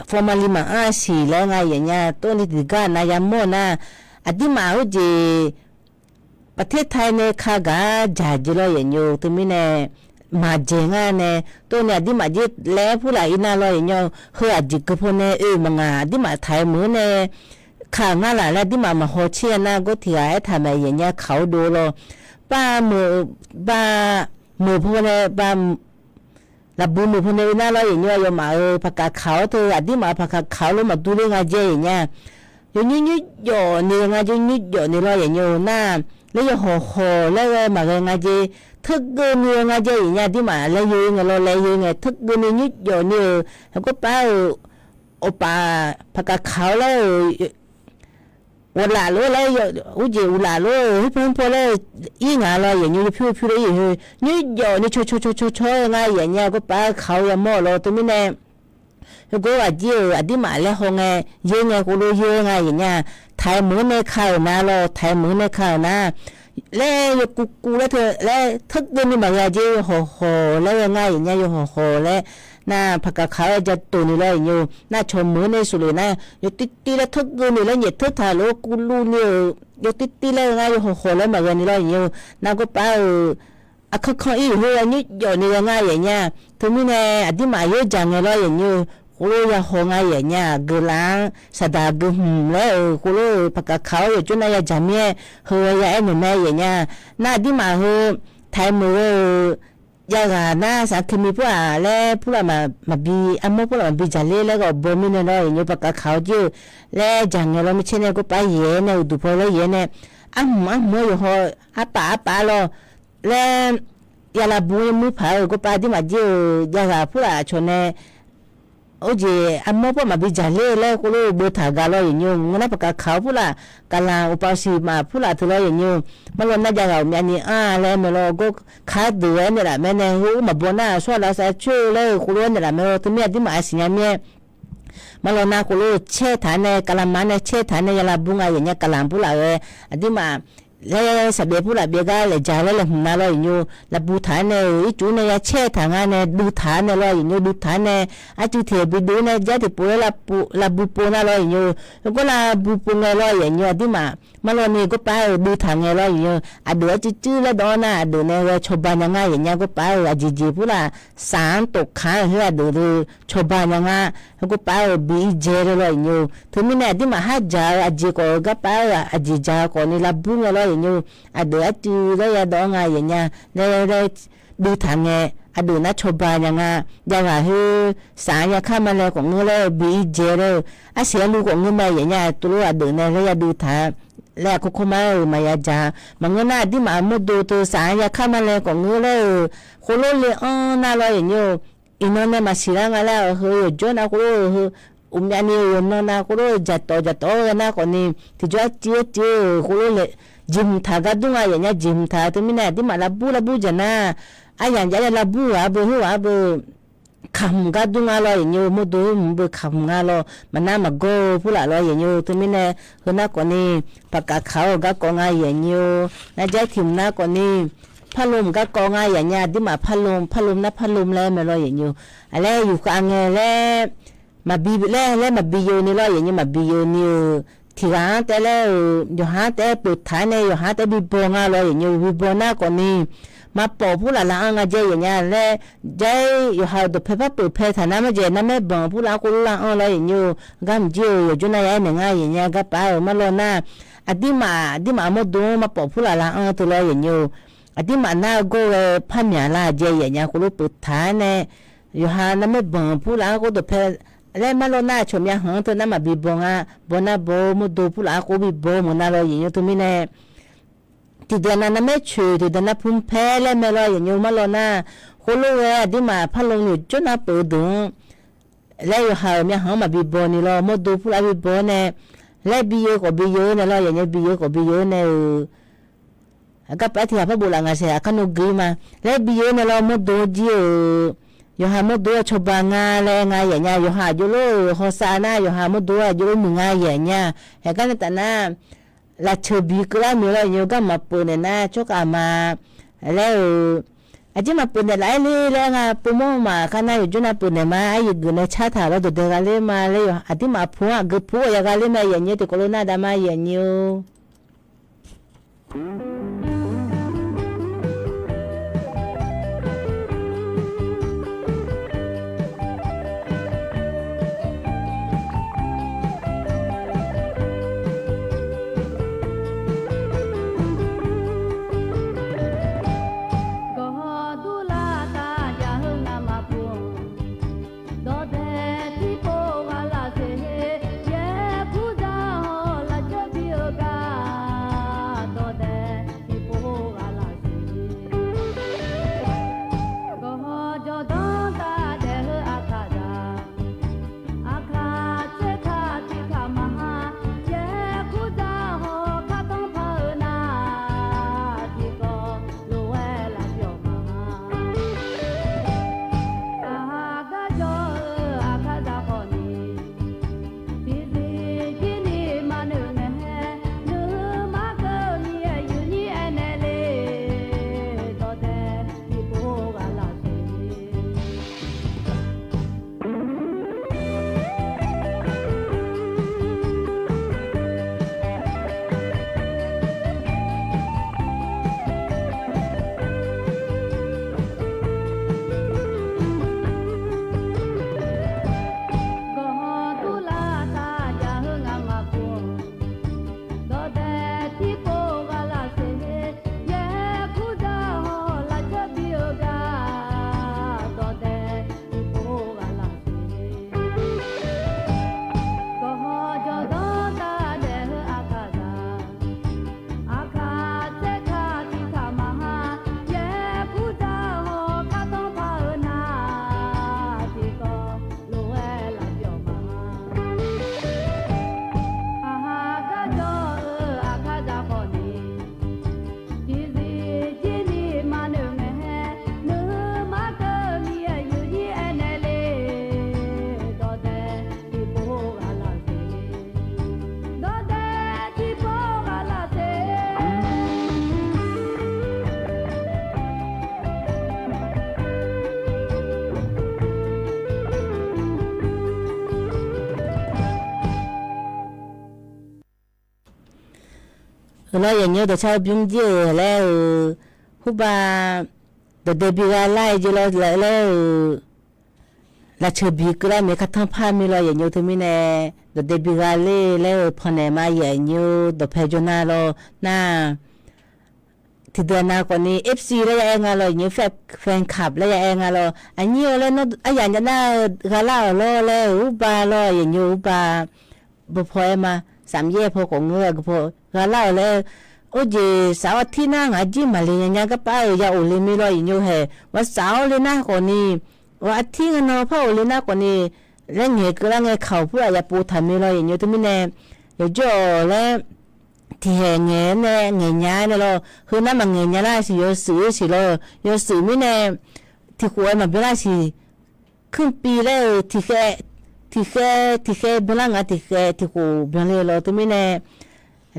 formalin maqanr-a siq laer nga yaf nya. Tov ni tiqgar nav yamawr-eu nar aqdirmaf khoerjeq ประเทศไทย nae ka gaq-ar jaq jeq lawr yaf nymr-eu. Teumirnae maqjaeq ngar nae tov ni aqdirmaf jir laer purlaf-ir nar lawr yaf nymr-eu. Heu aqjeq keuv paw nae oe maqngaq aqdirmaf taq-aer meuq-anr nae ka-euq ngar laf laer aqdirmaf maqhaw tser-a nar gawr tiq ghaq aertaq mae yaf nya kaq-awr dov lawr. Ba meuq, ba meuq paw nae ba laqbuiq meuq paw nae oe nar lawr yaf nymr-eu. Aqyawfmaf-euq paqkaq kaq-awr teu aqdirmaf-euq paqkaq kaq-awr lof maqdur ler nga jae yaf nya. Yawnymr nymrjawf ni ghae nga jeq, nymrjawf ni lawr yaf nymr-eu nar, laer yawhawq hawq laer ghae maqghae nga jeq, teurgeuvni ghae nga jae yaf nya. Aqdirmaf laer yoe ngae lawr laer yoe ngae teurgeuvni nymrjawf ni-euq, aqgawr par-euq, awqpaf paqkaq kaq-awr laer-euq ghawqlaf lof-aer laer, urjeq ghawqlaf lof-aer khoerpaw khoerpaw laer-eu ir ngaq lawr yaf nymr, yawpyur yawpyur laer ir-euq heu nymrjawf ni caw caw caw caw caw-aer nga yaf nya. Aqgawr par kaq-awr yamawr-eu lawr teumirnae, heugar ghaq jir-euq aqdirmaf laer haw ngae, yoe ngae ghoflo yoe nga yaf nya. Taq-aer meuq-anr nae ka-euq nar lawr, taq-aer meuq-anr nae ka-euq nar laer yawkuv kuv laer teu laer teurgeuvni maqghae jeq, yawhawq hawq laer ghae nga yaf nya. Yawhawq hawq laer nar paqkaq kaq-awr ja tof ni lawr yaf nymr-eu. Nar cawq meuq-anr nae sheuqle nar yawtiv tiv laer teurgeuvni laer nyaef teur taq lof-aer kuvluv ni-euq yawtiv tiv laer ghae nga. Yawhawq hawq laer maqghae ni lawr yaf nymr-eu. Nar aqgawr par-euq aqkanr kanr ir-euq khoer-aer nymrjawf ni ghae nga yaf nya. Teumirnae aqdirmaf yaer jaq ngae lawr yaf nymr-eu. Khoerlof ya haw nga yaf nya. Aqgeu laf-anr saqdaq aqgeu hmq laer-euq khoerlof-euq paqkaq kaq-awr yawqjawr nar ya jaq mir-aer heu ya aer naeq mae yaf nya. Nar aqdirmaf heu taq-aer meuq ghae-eu javghaq nar saq keuvmi purlaf laer purlaf maqbi, armawr purlaf maqbi jaqler laer ghawq baw mirnae lawr, yaqnyoer paqkav kaq-awr jir-eu laer jaq ngae lawr. Mircaer nae gorpav yaeq-aer nae uqduq paw laer yaeq-aer nae, arhmq arhmq-aer yawqhaw arpaf arpaf lawr laer, yalav bur-aer muir paq-eu gorpav aqdirmaf jir-euq javghaq purlaf cawq nae Orjeq armawr purlaf maqbi jaqler laer khoerlof-eu beutaq gaq lawr yaqnyoer. Ngeur nar paqkav kaq-awr purlaf, gaqlanq uqpav siq maf purlaf teu lawr yaqnyoer. Marlawr nar javghaq uqmyavni anr-a laer mae lawr, gawr kar deuq-aer naeqlaf mae nae, heu ur maqbaw nar-aq, sawr-a lavsav coer-eu laer-eu khoerlof-aer naeqlaf mae lawr. Teumirnae aqdirmaf-a siqnya mir-aer, marlawr nar khoerlof caer taq-aer nae, gaqlanq maf nae caer taq-aer nae yalav bur nga yaqnya gaqlanq purlaf ghae, aqdirmaf laer saqbyaev purlaf byaev gar laeq jaq laer laeqhmq na lawr yaqnyoer. Lavbu taq-aer nae-euq ircuf nae ya caer taq nga nae duitaq-aer nae lawr yaqnyoer, duitaq-aer nae arcuiv tiq bi duv nae jar tiqpov laer lavbu pov nar lawr yaqnyoer. Heugar lavbu pov ngae lawr yaqnyoer aqdirmaf marlawr ni gorpav-euq duitaq ngae lawr yaqnyoer. Aqdeuq arcuiv cuiv laer dawv-anr nar aqdeuq nae ghae cawba nya nga yaqnya gorpav-euq aqjeq jeq purlaf saq-anr tofkaq-anr khoer aqdeuq deuq cawba nya nga. Heugar pav-euq bi ir dzae laer lawr yaqnyoer. Teumirnae aqdirmaf har dzaq-eu aqjeq khawf-eu gar pav-eu aqjeq dzaq-eu khawf ni lavbu ngae lawr yaqnyoer. Aqdeuq arcuiv laer yadawv-anr nga yaqnya laer laer duitaq ngae, aqdeuq nar cawba nya nga. Javghaq khoer saq-anr yakar ma laer khawf ngeur laer-eu bi ir dzae laer-eu, arsiq arlu khawf ngeur ma yaqnya tov lof aqdeuq nae laer ya duitaq laer aqkawr kawr mar-euq maqya dzaq. Maqngeur nar aqdirmaf mawrdo teu saq-anr yakar ma laer khawf ngeur laer-euq, khoerlof le-anr nar lawr yaqnyoer-eu. Iqnan nae maqsiq lar nga laer-euq heu yawqjawr nav khoerlof-eu heu, uqmyavni-eu yawqnan nav khoerlof-eu dzaqtawf dzaqtawf-awr ghae nar khawf ni tiqjawr arcuiv arcuiv-euq khoerlof le, jeqhmq taq gar dur nga yaqnya jeqhmq taq. Teumirnae aqdirmaf lavbu lavbu dzaq nar, aryamq jav-aer lavbu ghaq-a beu, heughaq-a beu, kaqhmq gar dur nga lawr yaqnyoer. Mawrdo heuhmq beu kaqhmq nga lawr, maqnar maqgawr-eu purlaf lawr yaqnyoer. Teumirnae heu nar khawf ni paqkav kaq-awr-eu garkawv nga yaqnyoer. Nar jar tiq hmq nar khawf ni parlom garkawv nga yaqnya aqdirmaf parlom, parlom nar parlom laer mae lawr yaqnyoer. Aqlaer yufkhav ngae laer maqbi laer laer maqbi yeu ni lawr yaqnyoer, maqbi yeu ni-euq tiqghaq-anr taef laer-euq yawqha-anr taef-aer peuftaq-aer nae yawqha-anr taef-aer bibaw nga lawr yaqnyoer. Bibaw nar khawf ni maqpawf purlaf laf-anr nga dzae yaqnya laer, jair yawqha-euq dawqpae par peuftaq nar marjaeq narmaer banq purlaf-anr khoerlof lar-anr lawr yaqnyoer. Garmq jir-euq yawqjawr nar ya aernaeq nga yaqnya garpav-euq marlawr nar, aqdirmaf aqdirmaf mawrdo-anr maqpawf purlaf laf-anr teu lawr yaqnyoer. Aqdirmaf nar-eu gawr ghae par myaq lar dzae yaqnya khoerlof peuftaq-aer nae, yawqha narmaer banq purlaf-anr khoer dawqpae laer marlawr nar aqcawq myav hanq-anr teu nar maqbi baw nga. Baw nar baw-eu mawrdo purlaf-anr khoer bibaw meuq nar lawr yaqnyoer. Teumirnae tiqdeuq nav narmaer coeq tiqdeuq nav pumr paer laer mae lawr yaqnyoer. Marlawr nar khoerlof ghae aqdirmaf parlom yawqjawr nav peuq-eu deuq-anr laer yawqha-euq myav hanq-anr maqbi baw ni lawr, mawrdo purlaf-anr bibaw-awr nae laer bi yeu khawf bi yeu-awr nae lawr yaqnyoer, bi yeu khawf bi yeu-awr nae-euq. Aqgar pav tiqghaq par bof laf ngaq saeq aqkar nawr gui ma. Laer bi yeu-awr nae lawr mawrdo jir-euq yawqha mawrdo-aer cawba nga laer nga yaqnya. Yawqha aqjox lof-euq hawsav nar yawqha mawrdo-aer aqjox lof muiq nga yaqnya. Haeq gar nae taf nar lafceuq bi keuvlar muiq lawr yaqnyoer. Gar maqpeuq naeq nar tsawrkhav ma laer-euq. Aqjeq maqpeuq naeq laf-aer le laer nga, povmawr maqkhav nar yawqjawr nav peuq naeq ma. Aryaeq geuf nae car taq lawr dawqdae gha ler ma laer yawqha aqdirmaf pu-anr aqgeu pu-awr ya gha ler ma yaqnyoer. Tiqkawv lof nar dav ma yaqnyoer-or. Gawqhaw durlar taq ya heu ngamaf pu-anr, dawqdae tiqpov ghaq lafseq-e, yaer purdzaq hawr lafjawr bi-eu gar, dawqdae Euq lawr yaeqnyoe dawqcar-eu bymr jir-euq laer-euq, hurbav dawqdae bi gha lar-eu jeq lawr laer-euq, lafceuq bi keuvlar mae, kartanr par mir lawr yaeqnyoe teumirnae, dawqdae bi gha ler laer-euq pannaeq ma yaeqnyoe dawqpae jawr nar lawr nar. Tiqdeuq nav khawfni F C laer ya aer nga lawr yaeqnyoe, fan club laer ya aer nga lawr. Aqnyir-eu laer nawr aryaq jav nar-eu gha lar-awq lawr laer-euq, urbav lawr yaeqnyoe urbav bawpaw aer ma, safmyaer paw khawf ngeur-eu aqgeu paw gha lar-awq laer-eu, orjeq saf-awr tir nar ngaq jir maqle nya nya garpav-euq ya of le mir lawr yaeqnyoe haeq, ghawqsaf-awr le nar khawfni, ghaq tir ngae nan par of le nar khawfni, laer ngaeq keuvlar ngae kawq purlaf ya pov taq mir lawr yaeqnyoe teumirnae, yawqjawr-awq laer tiqhaeq ngaeq nae ngaeq nya nae lawr, heu nar maqngaeq nya lar siq yawshuif-eu siq lawr, yawshuif mirnae, tiqkhof-aer maqbyan lar siq, kuirpiv laer-euq tiqkhaev, tiqkhaev tiqkhaev byanlar nga, tiqkhaev tiqkhof byanle lawr teumirnae,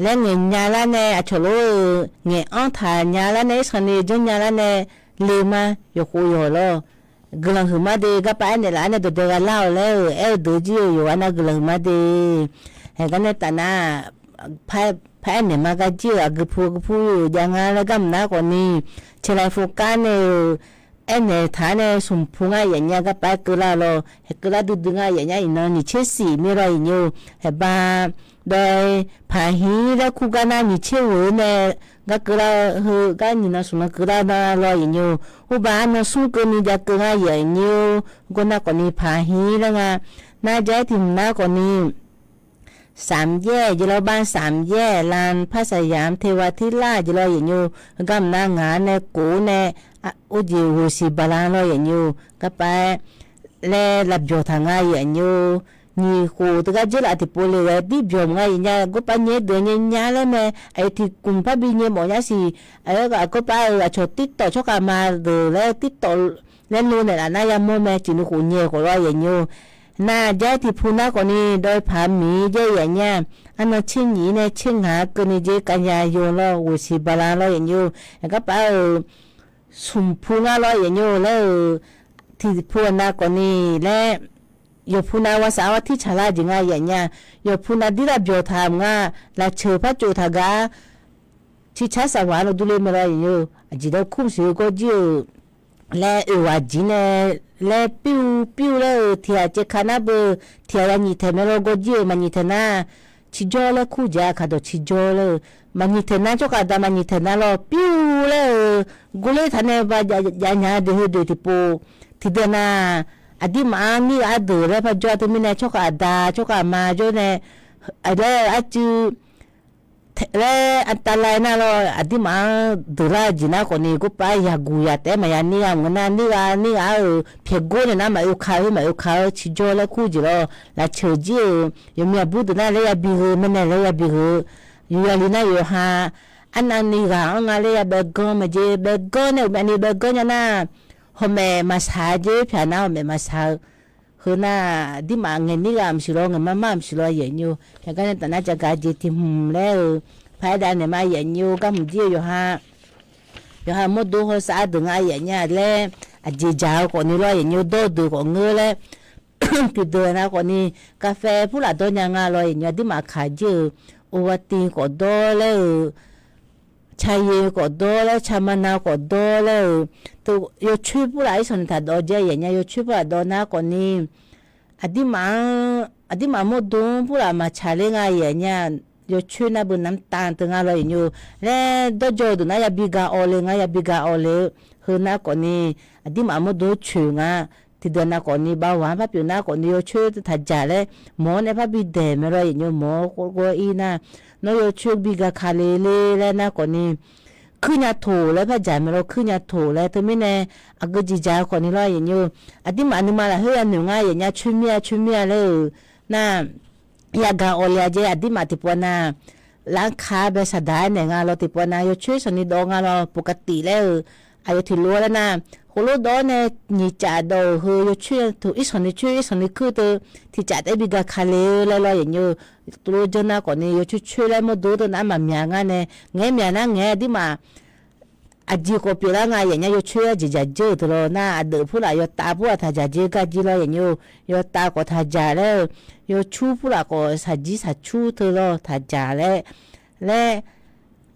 laer ngaeq nya lar nae aqcawq lof-euq ngaeq-anr taq nya lar nae, irsanq ni janr nya lar nae, le ma, yawqkhof yawq lawr. Guiqlanq huiqmar de garpav aernaeq laf-aer nae dawqdae gha lar-awq laer-euq, aer-eu deuq jir-eu yawqghaq nar guiqlanq huiqmar de. Haeq gar nae taf nar, par aernaeq ma gar jir-euq aqgeu pu geu pu-eu jav nga laer gar mq nar khawfni, caelaq fokar nae-euq aernaeq taq-aer nae smq pu ngar yaf nya garpav aer keuvlar lawr, haeq keuvlar duidui ngar yaf nya iqnan nyiq tser siq mir lawr yaeqnyoe, haeq ba dawq-aer paq hir laer kur gar nar nyiq tser ghoeq-eu nae gar keuvlar heu gar nyiq nan smq nan keuvlar nar lawr yaeqnyoe, urbav arnan smr keuvni jav keuv ngar yaf nya-or, gawr nar khawfni paq hir laer nga, nar ja-aer tiq hmq nar khawfni สามแยก jeq lawr บ้านสามแยก ลานพระสยามเทวาธิราช jeq lawr yaeqnyoe, gar mq nar ngaq-anr nae kof-awr nae, orjeq ghoeq siq baqlan lawr yaeqnyoe, garpav-aer laer lavbyawq taq nga yaf nya-or, nyiq khof teugar dzeurlaf tiqpov le ghae dir byawq mq nga yaf nya, gawrpav nyae deuq nyae nya laer mae, aqyawf tiqkmq parbi nyae mawf nya siq, aqyawf gawrpav-euq aqcawq TikTok tsawrkhav ma deuq laer TikTok laer lo naeqlaf nar yamawr mae, ciq nuikhof nyae khawf lawr yaeqnyoe, nar ja-aer tiqpu nar khawfni dawr-aer paq miq jaer yaf nya, arnan tser nyiq nae tser ngaq-anr keuvni jer kanya yo lawr ghoeq siq baqlan lawr yaeqnyoe, aqgarpav-euq smq pu ngar lawr yaeqnyoe laer-euq, tiqpu aqnav khawfni laer, yawqpu nav ghawqshaq-awr tirtsaq lar jeq nga yaf nya, yawqpu nav dirlav byawq taq mq nga, lafceuq par tsof taq gar, ciqcar saqwaq-anr nae durler mae lawr yaeqnyoe, aqjeq dae kur mq siq-eu gawr jir-euq laer oeq ghaq jir nae laer piruv piruv laer-euq tiq ghaq caevka nar beu, tiq ghaq ya nyiq taeq mae lawr gawr jir-euq maqnyiq taeq nar, ciqjawr laer kur jeq-a kaqdawq ciqjawr laer-eu, maqnyiq taeq nar tsawrkhav aqda maqnyiq taeq nar lawr piruv laer-euq, gorler taq nae ba jav nya-eu deuq heu deuq tiqpov, tiqdeuq nar, aqdirmaf-anr nir ghaq ardeuq laer par jawr-a teumirnae tsawrkhav aqda tsawrkhav aqma jawr nae, laer-eu arcuiv laer aqtavlav nar lawr, aqdirmaf-anr deuqlar-eu jeq nar khawfni gawrpav yaqguq yaq taef-aer maqya nir ghaq mq ngeur nar, nir ghaq nir ghaq-euq pyaeqgor naeq nar maqoe ka-eu maqoe ka-eu ciqjawr laer kur jeq lawr, lafceuq jir-euq yawqmir aqbur deuq nar laer yabi gheu, mirnae laer yabi gheu, yawqya li nar yawqha arnavni ghaq-anr nga laer yabaev ganr mae jeq, baev ganr nae uqmyavni baev ganr nya nar, hawmaef maqsaq-a jeq, pyaq nar hawmaef maqsaq-eu, heu nar, aqdirmaf ngaeq nir ghaq mq siq lawr, ngaeq mar mar mq siq lawr yaeqnyoe, yaqgar nae taf nar jaqgaq jeq tiq hmq laer-eu, paq-aer dav naeq ma yaeqnyoe, gar hmq jir-eu yawqha, yawqha mawrdo hawsav ardeuq nga yaf nya laer, aqjeq jaq-eu khawfni lawr yaeqnyoe, dawr-eu deuq khawf ngeur laer, tiqdeuq nav khawfni, kaqfae purlaf dawr nya nga lawr yaeqnyoe, aqdirmaf kaq jir-euq, Ovaltine khawf dawr laer-euq, Caye khawf dawr laer, Camana khawf dawr laer-euq, yawcoer purlaf irsanq ni taq dawv jae yaf nya, yawcoer purlaf dawv nar khawfni, aqdirmaf-anr, aqdirmaf mawrdo-anr purlaf maqtsaq ler nga yaf nya, yawcoer nar beu namq tav teu nga lawr yaeqnyoe, laer dawrjawr-eu deuq nar yabi gaq awv le nga, yabi gaq awv le-eu, heu nar khawfni, aqdirmaf mawrdo coeq nga, tiqdeuq nav khawfni bavghaq-anr par pyeuf nar khawfni yawcoer taqjaq laer, mawq-anr nae par bi daeq mae lawr yaeqnyoe, mawq-awr ghawr ir nar, nawr yawcoer bi gaq ka le le laer nar khawfni, kuirnya toq laer par jaq mae lawr, kuirnya toq laer teumirnae, aqgeu jeq jaq-eu khawfni lawr yaeqnyoe, aqdirmaf nuima lafkhoer yanoeq nga yaf nya, coer mir-a coer mir-a laer-euq nar, yagaq awv le-a jeq, aqdirmaf tiqpov nav, lavka bae saqdaq-aer naeq nga lawr, tiqpov nav yawcoer sanqni dawv nga lawr, ปกติ laer-euq, aqyawf tiqlof-aer laer nar, khof lof dawv-awr nae nyiq caf dawv-euq heu yawcoer toq irsanq ni coer irsanq ni kuir teu, tiqcaf taef-aer bi gaq ka le-eu laer lawr yaeqnyoe, tuvlof janr nar khawfni yawcoer coer laer mawrdo teu nar maqmyaq ngar nae, ngaeq-aer myaq nar ngaeq-aer aqdirmaf aqjeq khawf pyeuflar nga yaf nya, yawcoer-aer jeqjaq dzeur-euq teu lawr nar, aqdeuq purlaf yawtav purlaf taqjaq jeq gar jir lawr yaeqnyoe, yawtav khawf taqjaq laer-eu, yawcur purlaf khawf shaqjir shaqcur teu lawr taqjaq laer, laer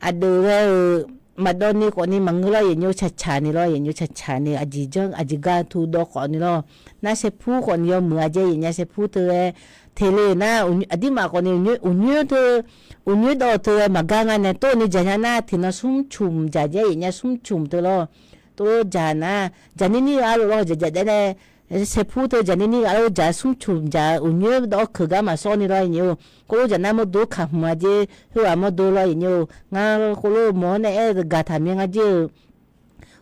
aqdui ghae-euq maqdawv ni khawfni maqngeur lawr, yaeqnymr tsaqtsaq ni lawr, yaeqnymr tsaqtsaq ni aqjeq janr aqjeq gar tu dawv khawfni lawr. Nar saerpur khawfni yawmuiq-a jaer yaeqnya saerpur teu ghae teq le nar, aqdirmaf khawfni uqnyoer teu, uqnyoer dawv teu ghae maqgar nga nae tov ni dzaq nya nar tiqnan smrcmq dzaq jaer yaeqnya smrcmq teu lawr. Tov lof dzaq nar, dzaq nir nir ghaq lof lawr dzaq dzaq daef nae saerpur teu dzaq nir nir ghaq lof dzaq smrcmq dzaq uqnyoer dawv keuq gar maqsawr ni lawr yaeqnymr-or. Khoerlof dzaq nar mawrdo kaq hmq-a jaer khoerghaq mawrdo lawr yaeqnymr-or. Ngar khoerlof mawr-anr nae aer-eu gaqtaq mir ngar jir-eu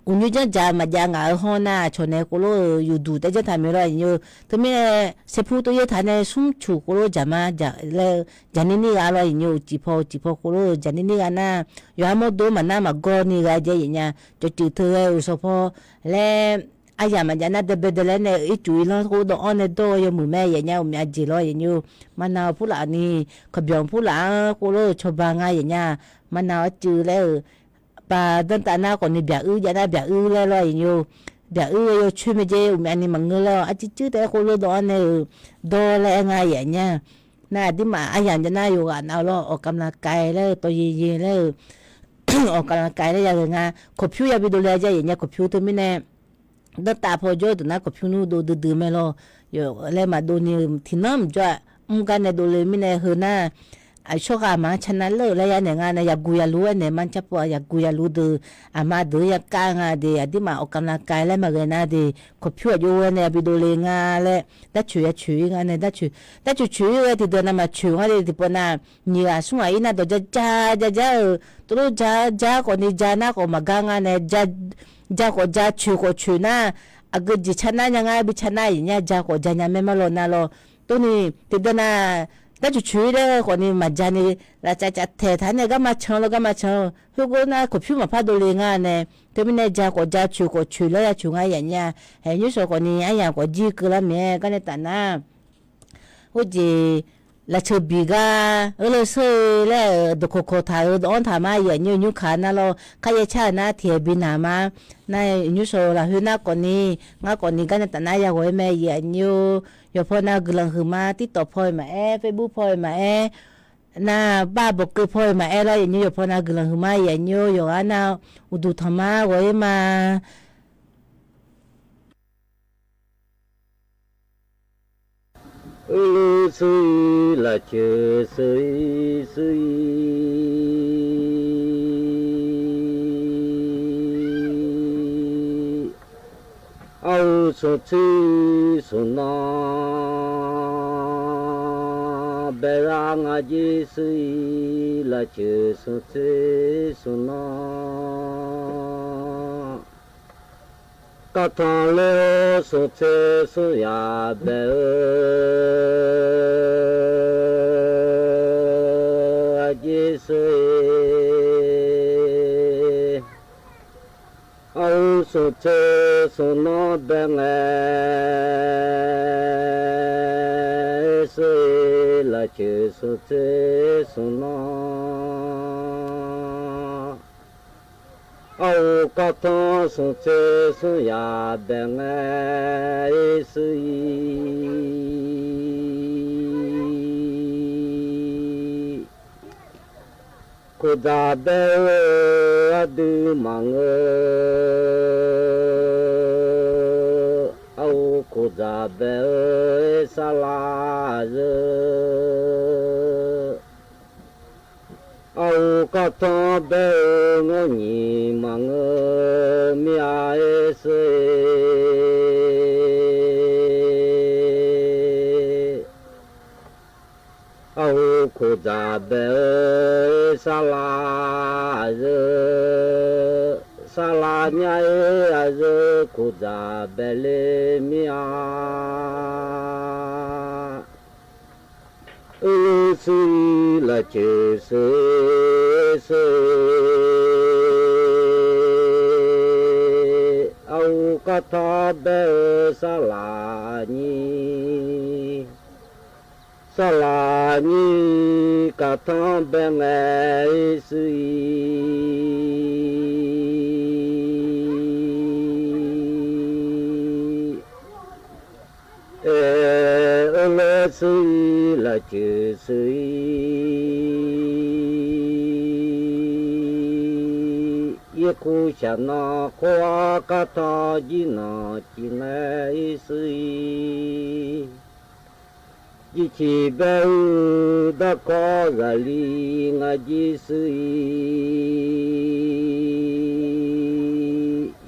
uqnyoer janr dzaq maqjav ngaq-eu hawr nar aqcawq nae khoerlof-euq yufduq taef janr taq mir lawr yaeqnymr-or. Teumirnae saerpur tov yaer taq nae smrcmq khoerlof dzaq ma laer-eu dzaq nir nir ghaq lawr yaeqnymr-or. Uqcif paw uqcif paw khoerlof-euq dzaq nir nir ghaq nar yawqha mawrdo maqnar maqgawr ni ghae jaer yaeqnya cawqceuq teu ghae-euq sawq paw laer aryamq maqjav nar daebae dae laer nae ircuf irlanr khoerdawv-anr nae dawr-eu yawmuiq mae yaeqnya uqmyav jeq lawr yaeqnymr-or. Maqnav-awq purlaf ni kawqbyanq purlaf-anr khoerlof-euq cawba nga yaeqnya maqnav-awr cuiv laer-euq baq danrtav nar khawfni byaq uir jav nar byaq uir laer lawr yaeqnymr-or. Byaq uir ghae yawcoer mae jaer uqmyav ni maqngeur laer-awr arcuir cuir taef-aer khoerlof dawv-anr nae-euq dawr laer aer nga yaeqnya. Nar aqdirmaf aryamq jav nar yawqghaq nav-eu lawr ออกกำลังกาย laer-eu tawv ye ye laer-eu ออกกำลังกาย laer yaghae nga. Kawqpyur yabi dovle jaer yaeqnya kawqpyur teumirnae danrtav paw jawr-eu deuq nar kawqpyur nmr dov duidui mae lawr. Laer maqdov ni-eu tiqnan mqjawr-aq mr gar nae dovle mirnae heu nar aqshawr ghaq maq-anr canar ler-euq laer ya naeq nga nae yaguq yalu-aer naeq ma car pov-a yaguq yalu deuq aqma deuq-anr yakav nga de aqdirmaf ออกกำลังกาย laer maqghae nar de kawqpyur aqjox ghae nae yabi dovle nga laer darcoeq yacoeq-ir nga nae darcoeq darcoeq coeq-ir ghae tiqdeuq navmaqcoeq nga de tiqpov nav nyiq ghaq smr ghaq-ir nar dawq ja ja ja ja-euq tov lof ja ja khawfni ja nar khawf maqgar nga nae ja khawf ja coeq khawf coeq nar aqgeu jeq car nar nya ngar bi car nar yaeqnya ja khawf ja nya mae ma lawr nar lawr. Tov ni tiqdeuq nav darcoeq coeq-ir laer khawfni maqja ni lafcav cav taeq taq nae garma can lawr garma can-eu khoergov nar kawqpyur maqpar dovle nga nae teumirnae ja khawf ja coeq khawf coeq laer ya coeq nga yaeqnya. Haeq nymrshawq khawfni aryamq khawf jir keuvlar mae-aer gar nae taf nar khoerjeq lafceuq biq gar-eu lawr sheur-eu laer-euq dawqkawq kawq taq-euq dawq-anr taq ma yaeqnymr nymr kaq nar lawr kharyaer car-euq nar tiq haeq bi naq ma. Nar nymrshawq-eu lafkhoer nar khawfni ngar khawfni gar nae taf nar yaghawq-aer mae yaeqnymr-or. Yawqpaw nav guiqlanq huiqma TikTok paw-eu maqaer Facebook paw-eu maqaer nar bar bawqkeuv paw-eu maqaer lawr yaeqnymr yawqpaw nav guiqlanq huiqma yaeqnymr-or yawqghaq nav uqduq tanqma ghawq-ir ma. Uirluv suir-ir lafceuq suir-ir suir-ir. Arhu smqtsoer smq nan baezar nga jer suir-ir lafceuq smqtsoer smq nan. Kavtanq ler-eu smqtsoer smqyaq bae-eu aqjeq suir-ir. Arhu smqtsoer smq nan bae ngae suir-ir lafceuq smqtsoer smq nan. Arhu kavtanq smqtsoer smqyaq bae ngae suir-ir. Koqdzaq bae-eu aqdui maqngeur. Arhu koqdzaq bae-eu saqlaq zeur. Arhu kavtanq bae-eu nganr nyiq maqngeur mir-a suir-ir. Arhu koqdzaq bae-eu saqlaq aqzeu, saqlaq nya-ir aqzeu koqdzaq bae le mir-a. Uirluv suir-ir lafceuq suir-ir suir-ir. Arhu kavtanq bae-eu saqlaq nyir. Saqlaq nyir kavtanq bae ngae-ir suir-ir. Aer, uirluv suir-ir lafceuq suir-ir. Irkuv shaqnan khawr-awr, kartanq jir nanq cif ngae ir shuir-ir. Jirciq bae-eu darkawv zaqli nga jir shuir-ir.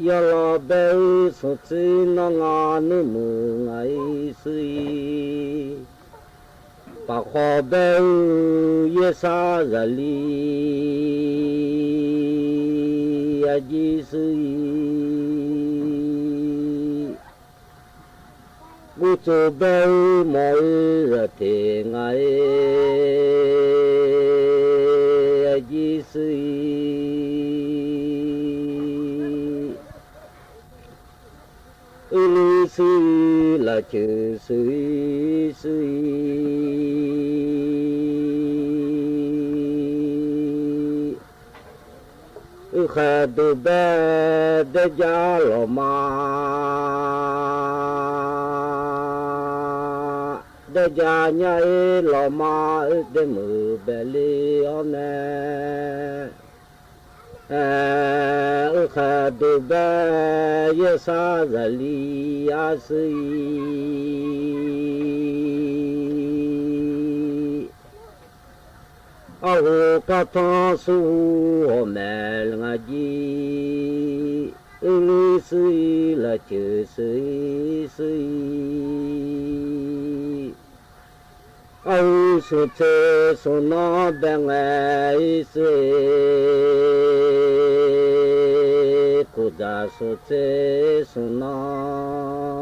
Yawlaw bae-eu smqtser nawr nga nuirmuiq ngaq ir shuir-ir. Paqkhawv bae-eu yaersar zaqli arjir shuir-ir. Guvtsov bae-eu mawq-eu zaqteq nga ir, arjir shuir-ir. Uirluir shuir-ir, lafceuq shuir-ir shuir-ir. Uirkhaeq duq bae daerja lawqma, daerja nyar-ir lawqma, uir daemuiq baeqle-awr nae, uirkhaeq duq bae yaersar zaqli arshuir-ir. Arhu kartanq surhu hawq maeq nga jir, uirluir shuir-ir, lafceuq shuir-ir shuir-ir. Arhu smqtser smqnan bae ngae ir shuir-ir, kuqdzaq smqtser smqnan.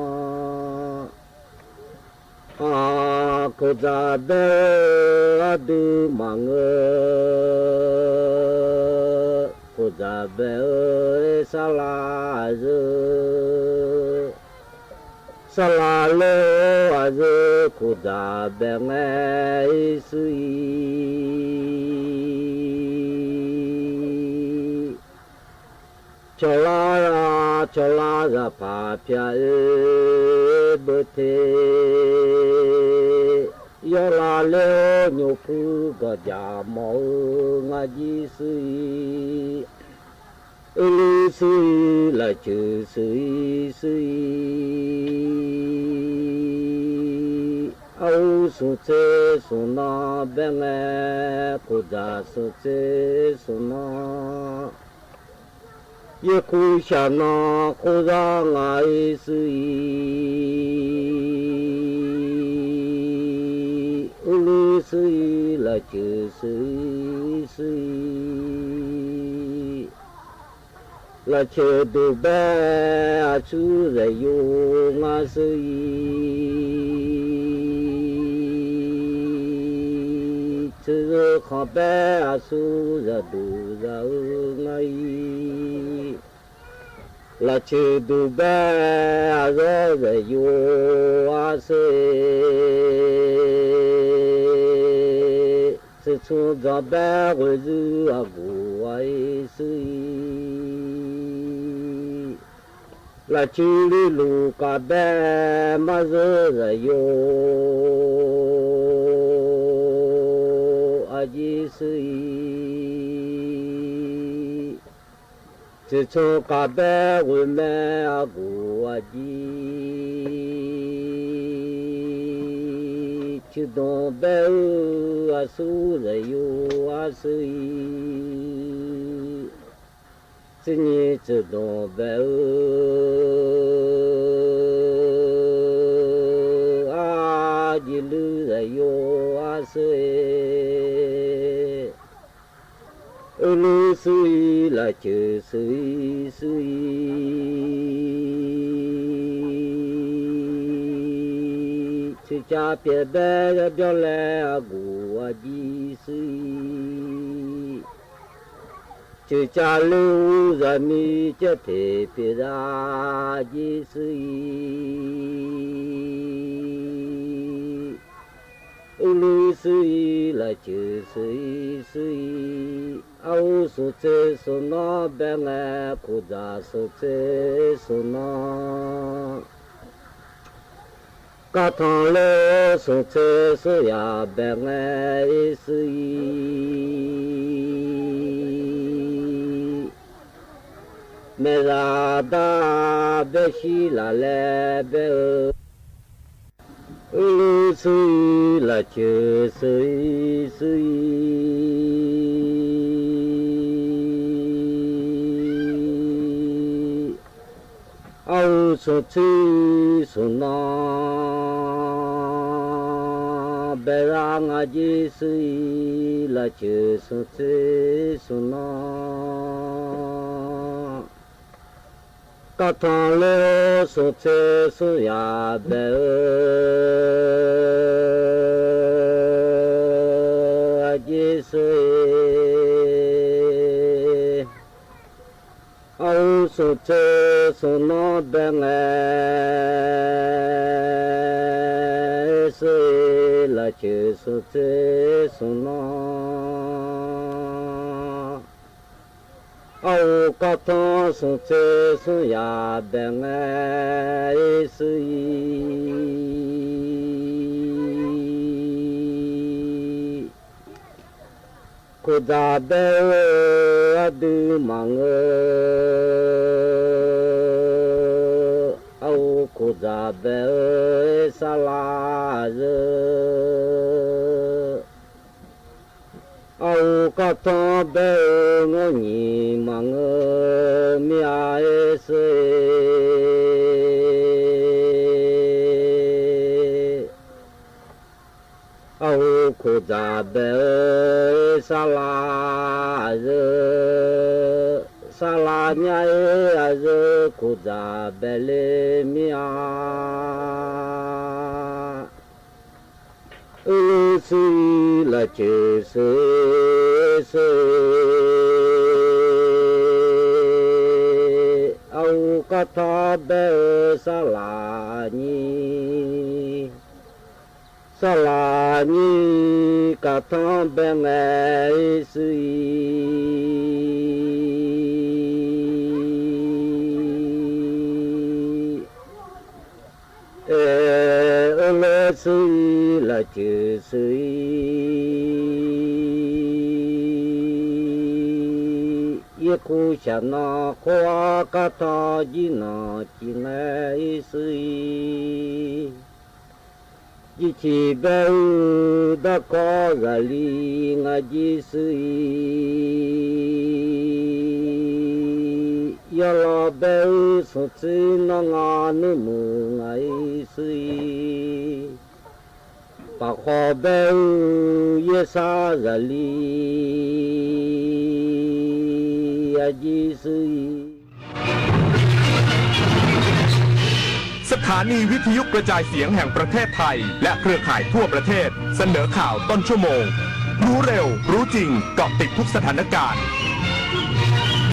Kuqdzaq bae-eu ardui maqngeur, kuqdzaq bae-eu sarlav aqzeu, sarlav ler-eu aqzeu kuqdzaq bae ngae ir shuir-ir. Cawqlar-a cawqlar zaqpaq pyav-eu beu te, yawlav ler-awr nymq puir gawqjaq mawf-eu ngar jir shuir-ir. Uirluir shuir-ir, lafceuq shuir-ir shuir-ir. Arhu smqtser smqnan bae ngae, kuqdzaq smqtser smqnan. Yaerkuv shaqnan khorzar nga ir shuir-ir. Uirluir shuir-ir, lafceuq shuir-ir shuir-ir. Lafceuq duq bae aqsur zaqyo ngar shuir-ir. Tseqzeu khanq bae aqsur zaqduq zaq-eu ngar-ir. Lafceuq duq bae aqzawr zaqyo arshuir-ir. Tseqtsmq dzanq bae ghoeqzuir aqguq ghaq-ir shuir-ir. Lafceuq luiluf kaf bae marzeur zaqyo arjir shuir-ir. Tseqtsmq kaf bae ghoeqmae aqguq aqjir. Cuqdanq bae-eu aqsur zaqyo arshuir-ir. Tsuinyiq tsuiqdanq bae-eu arjeq luir zaqyo arshuir-ir. Uirluir shuir-ir, lafceuq shuir-ir shuir-ir. Coeqcav pyaeq bae yawbyanr laer aqguq aqjir shuir-ir. Coeqcav ler-eu zaqmiq caer teq pyeuf zaq jir shuir-ir. Uirluir shuir-ir, lafceuq shuir-ir shuir-ir. Arhu smqtser smqnan bae ngae, kuqdzaq smqtser smqnan. Kartanq ler-eu smqtser smqyaq bae ngae ir shuir-ir. Maeqzaq dar baer shir laf laer baer-eu, oerluf sui lafceuq sui sui-ir, arhu smq tser smq nan bae-a nga jer sui-ir, lafceuq smq tser smq nan kavtanq ler-eu smq tser smq yaq bae-eu aqjeq sui-ir, arhu smq tser smq nan bae ngae sui-ir, lafceuq smq tser smq nan arhu kavtanq smq tser smq yaq bae ngae sui-ir, koqdzaq bae-eu aqdui maqngeur, arhu koqdzaq bae-eu sarlar zeur, arhu kavtanq bae-eu ngawr nyiq maqngeur mir-a sui-ir, arhu koqdzaq bae-eu sarlar zeur, sarlar nya-ir aqzeu koqdzaq bae le mir-a. Oerluf sui-ir lafceuq sui sui-ir, arhu kavtanq bae-eu sarlar nyir, sarlar nyir kavtanq bae ngae sui-ir, oerluf sui-ir lafceuq sui-ir, yaerkuq shaqnan khoergar kavtanq jir nanq ciq ngae sui-ir, jirciq bae-eu darkawr zaqli nga jir sui-ir, yawlaw bae-eu smq tser nan nga nuirmuiq ngaq-ir sui-ir, paqkhawf bae-eu yaersar zaqli aqjir sui-ir. สถานีวิทยุกระจายเสียงแห่งประเทศไทย และเครือข่ายทั่วประเทศ เสนอข่าวต้นชั่วโมง รู้เร็ว รู้จริง เกาะติดทุกสถานการณ์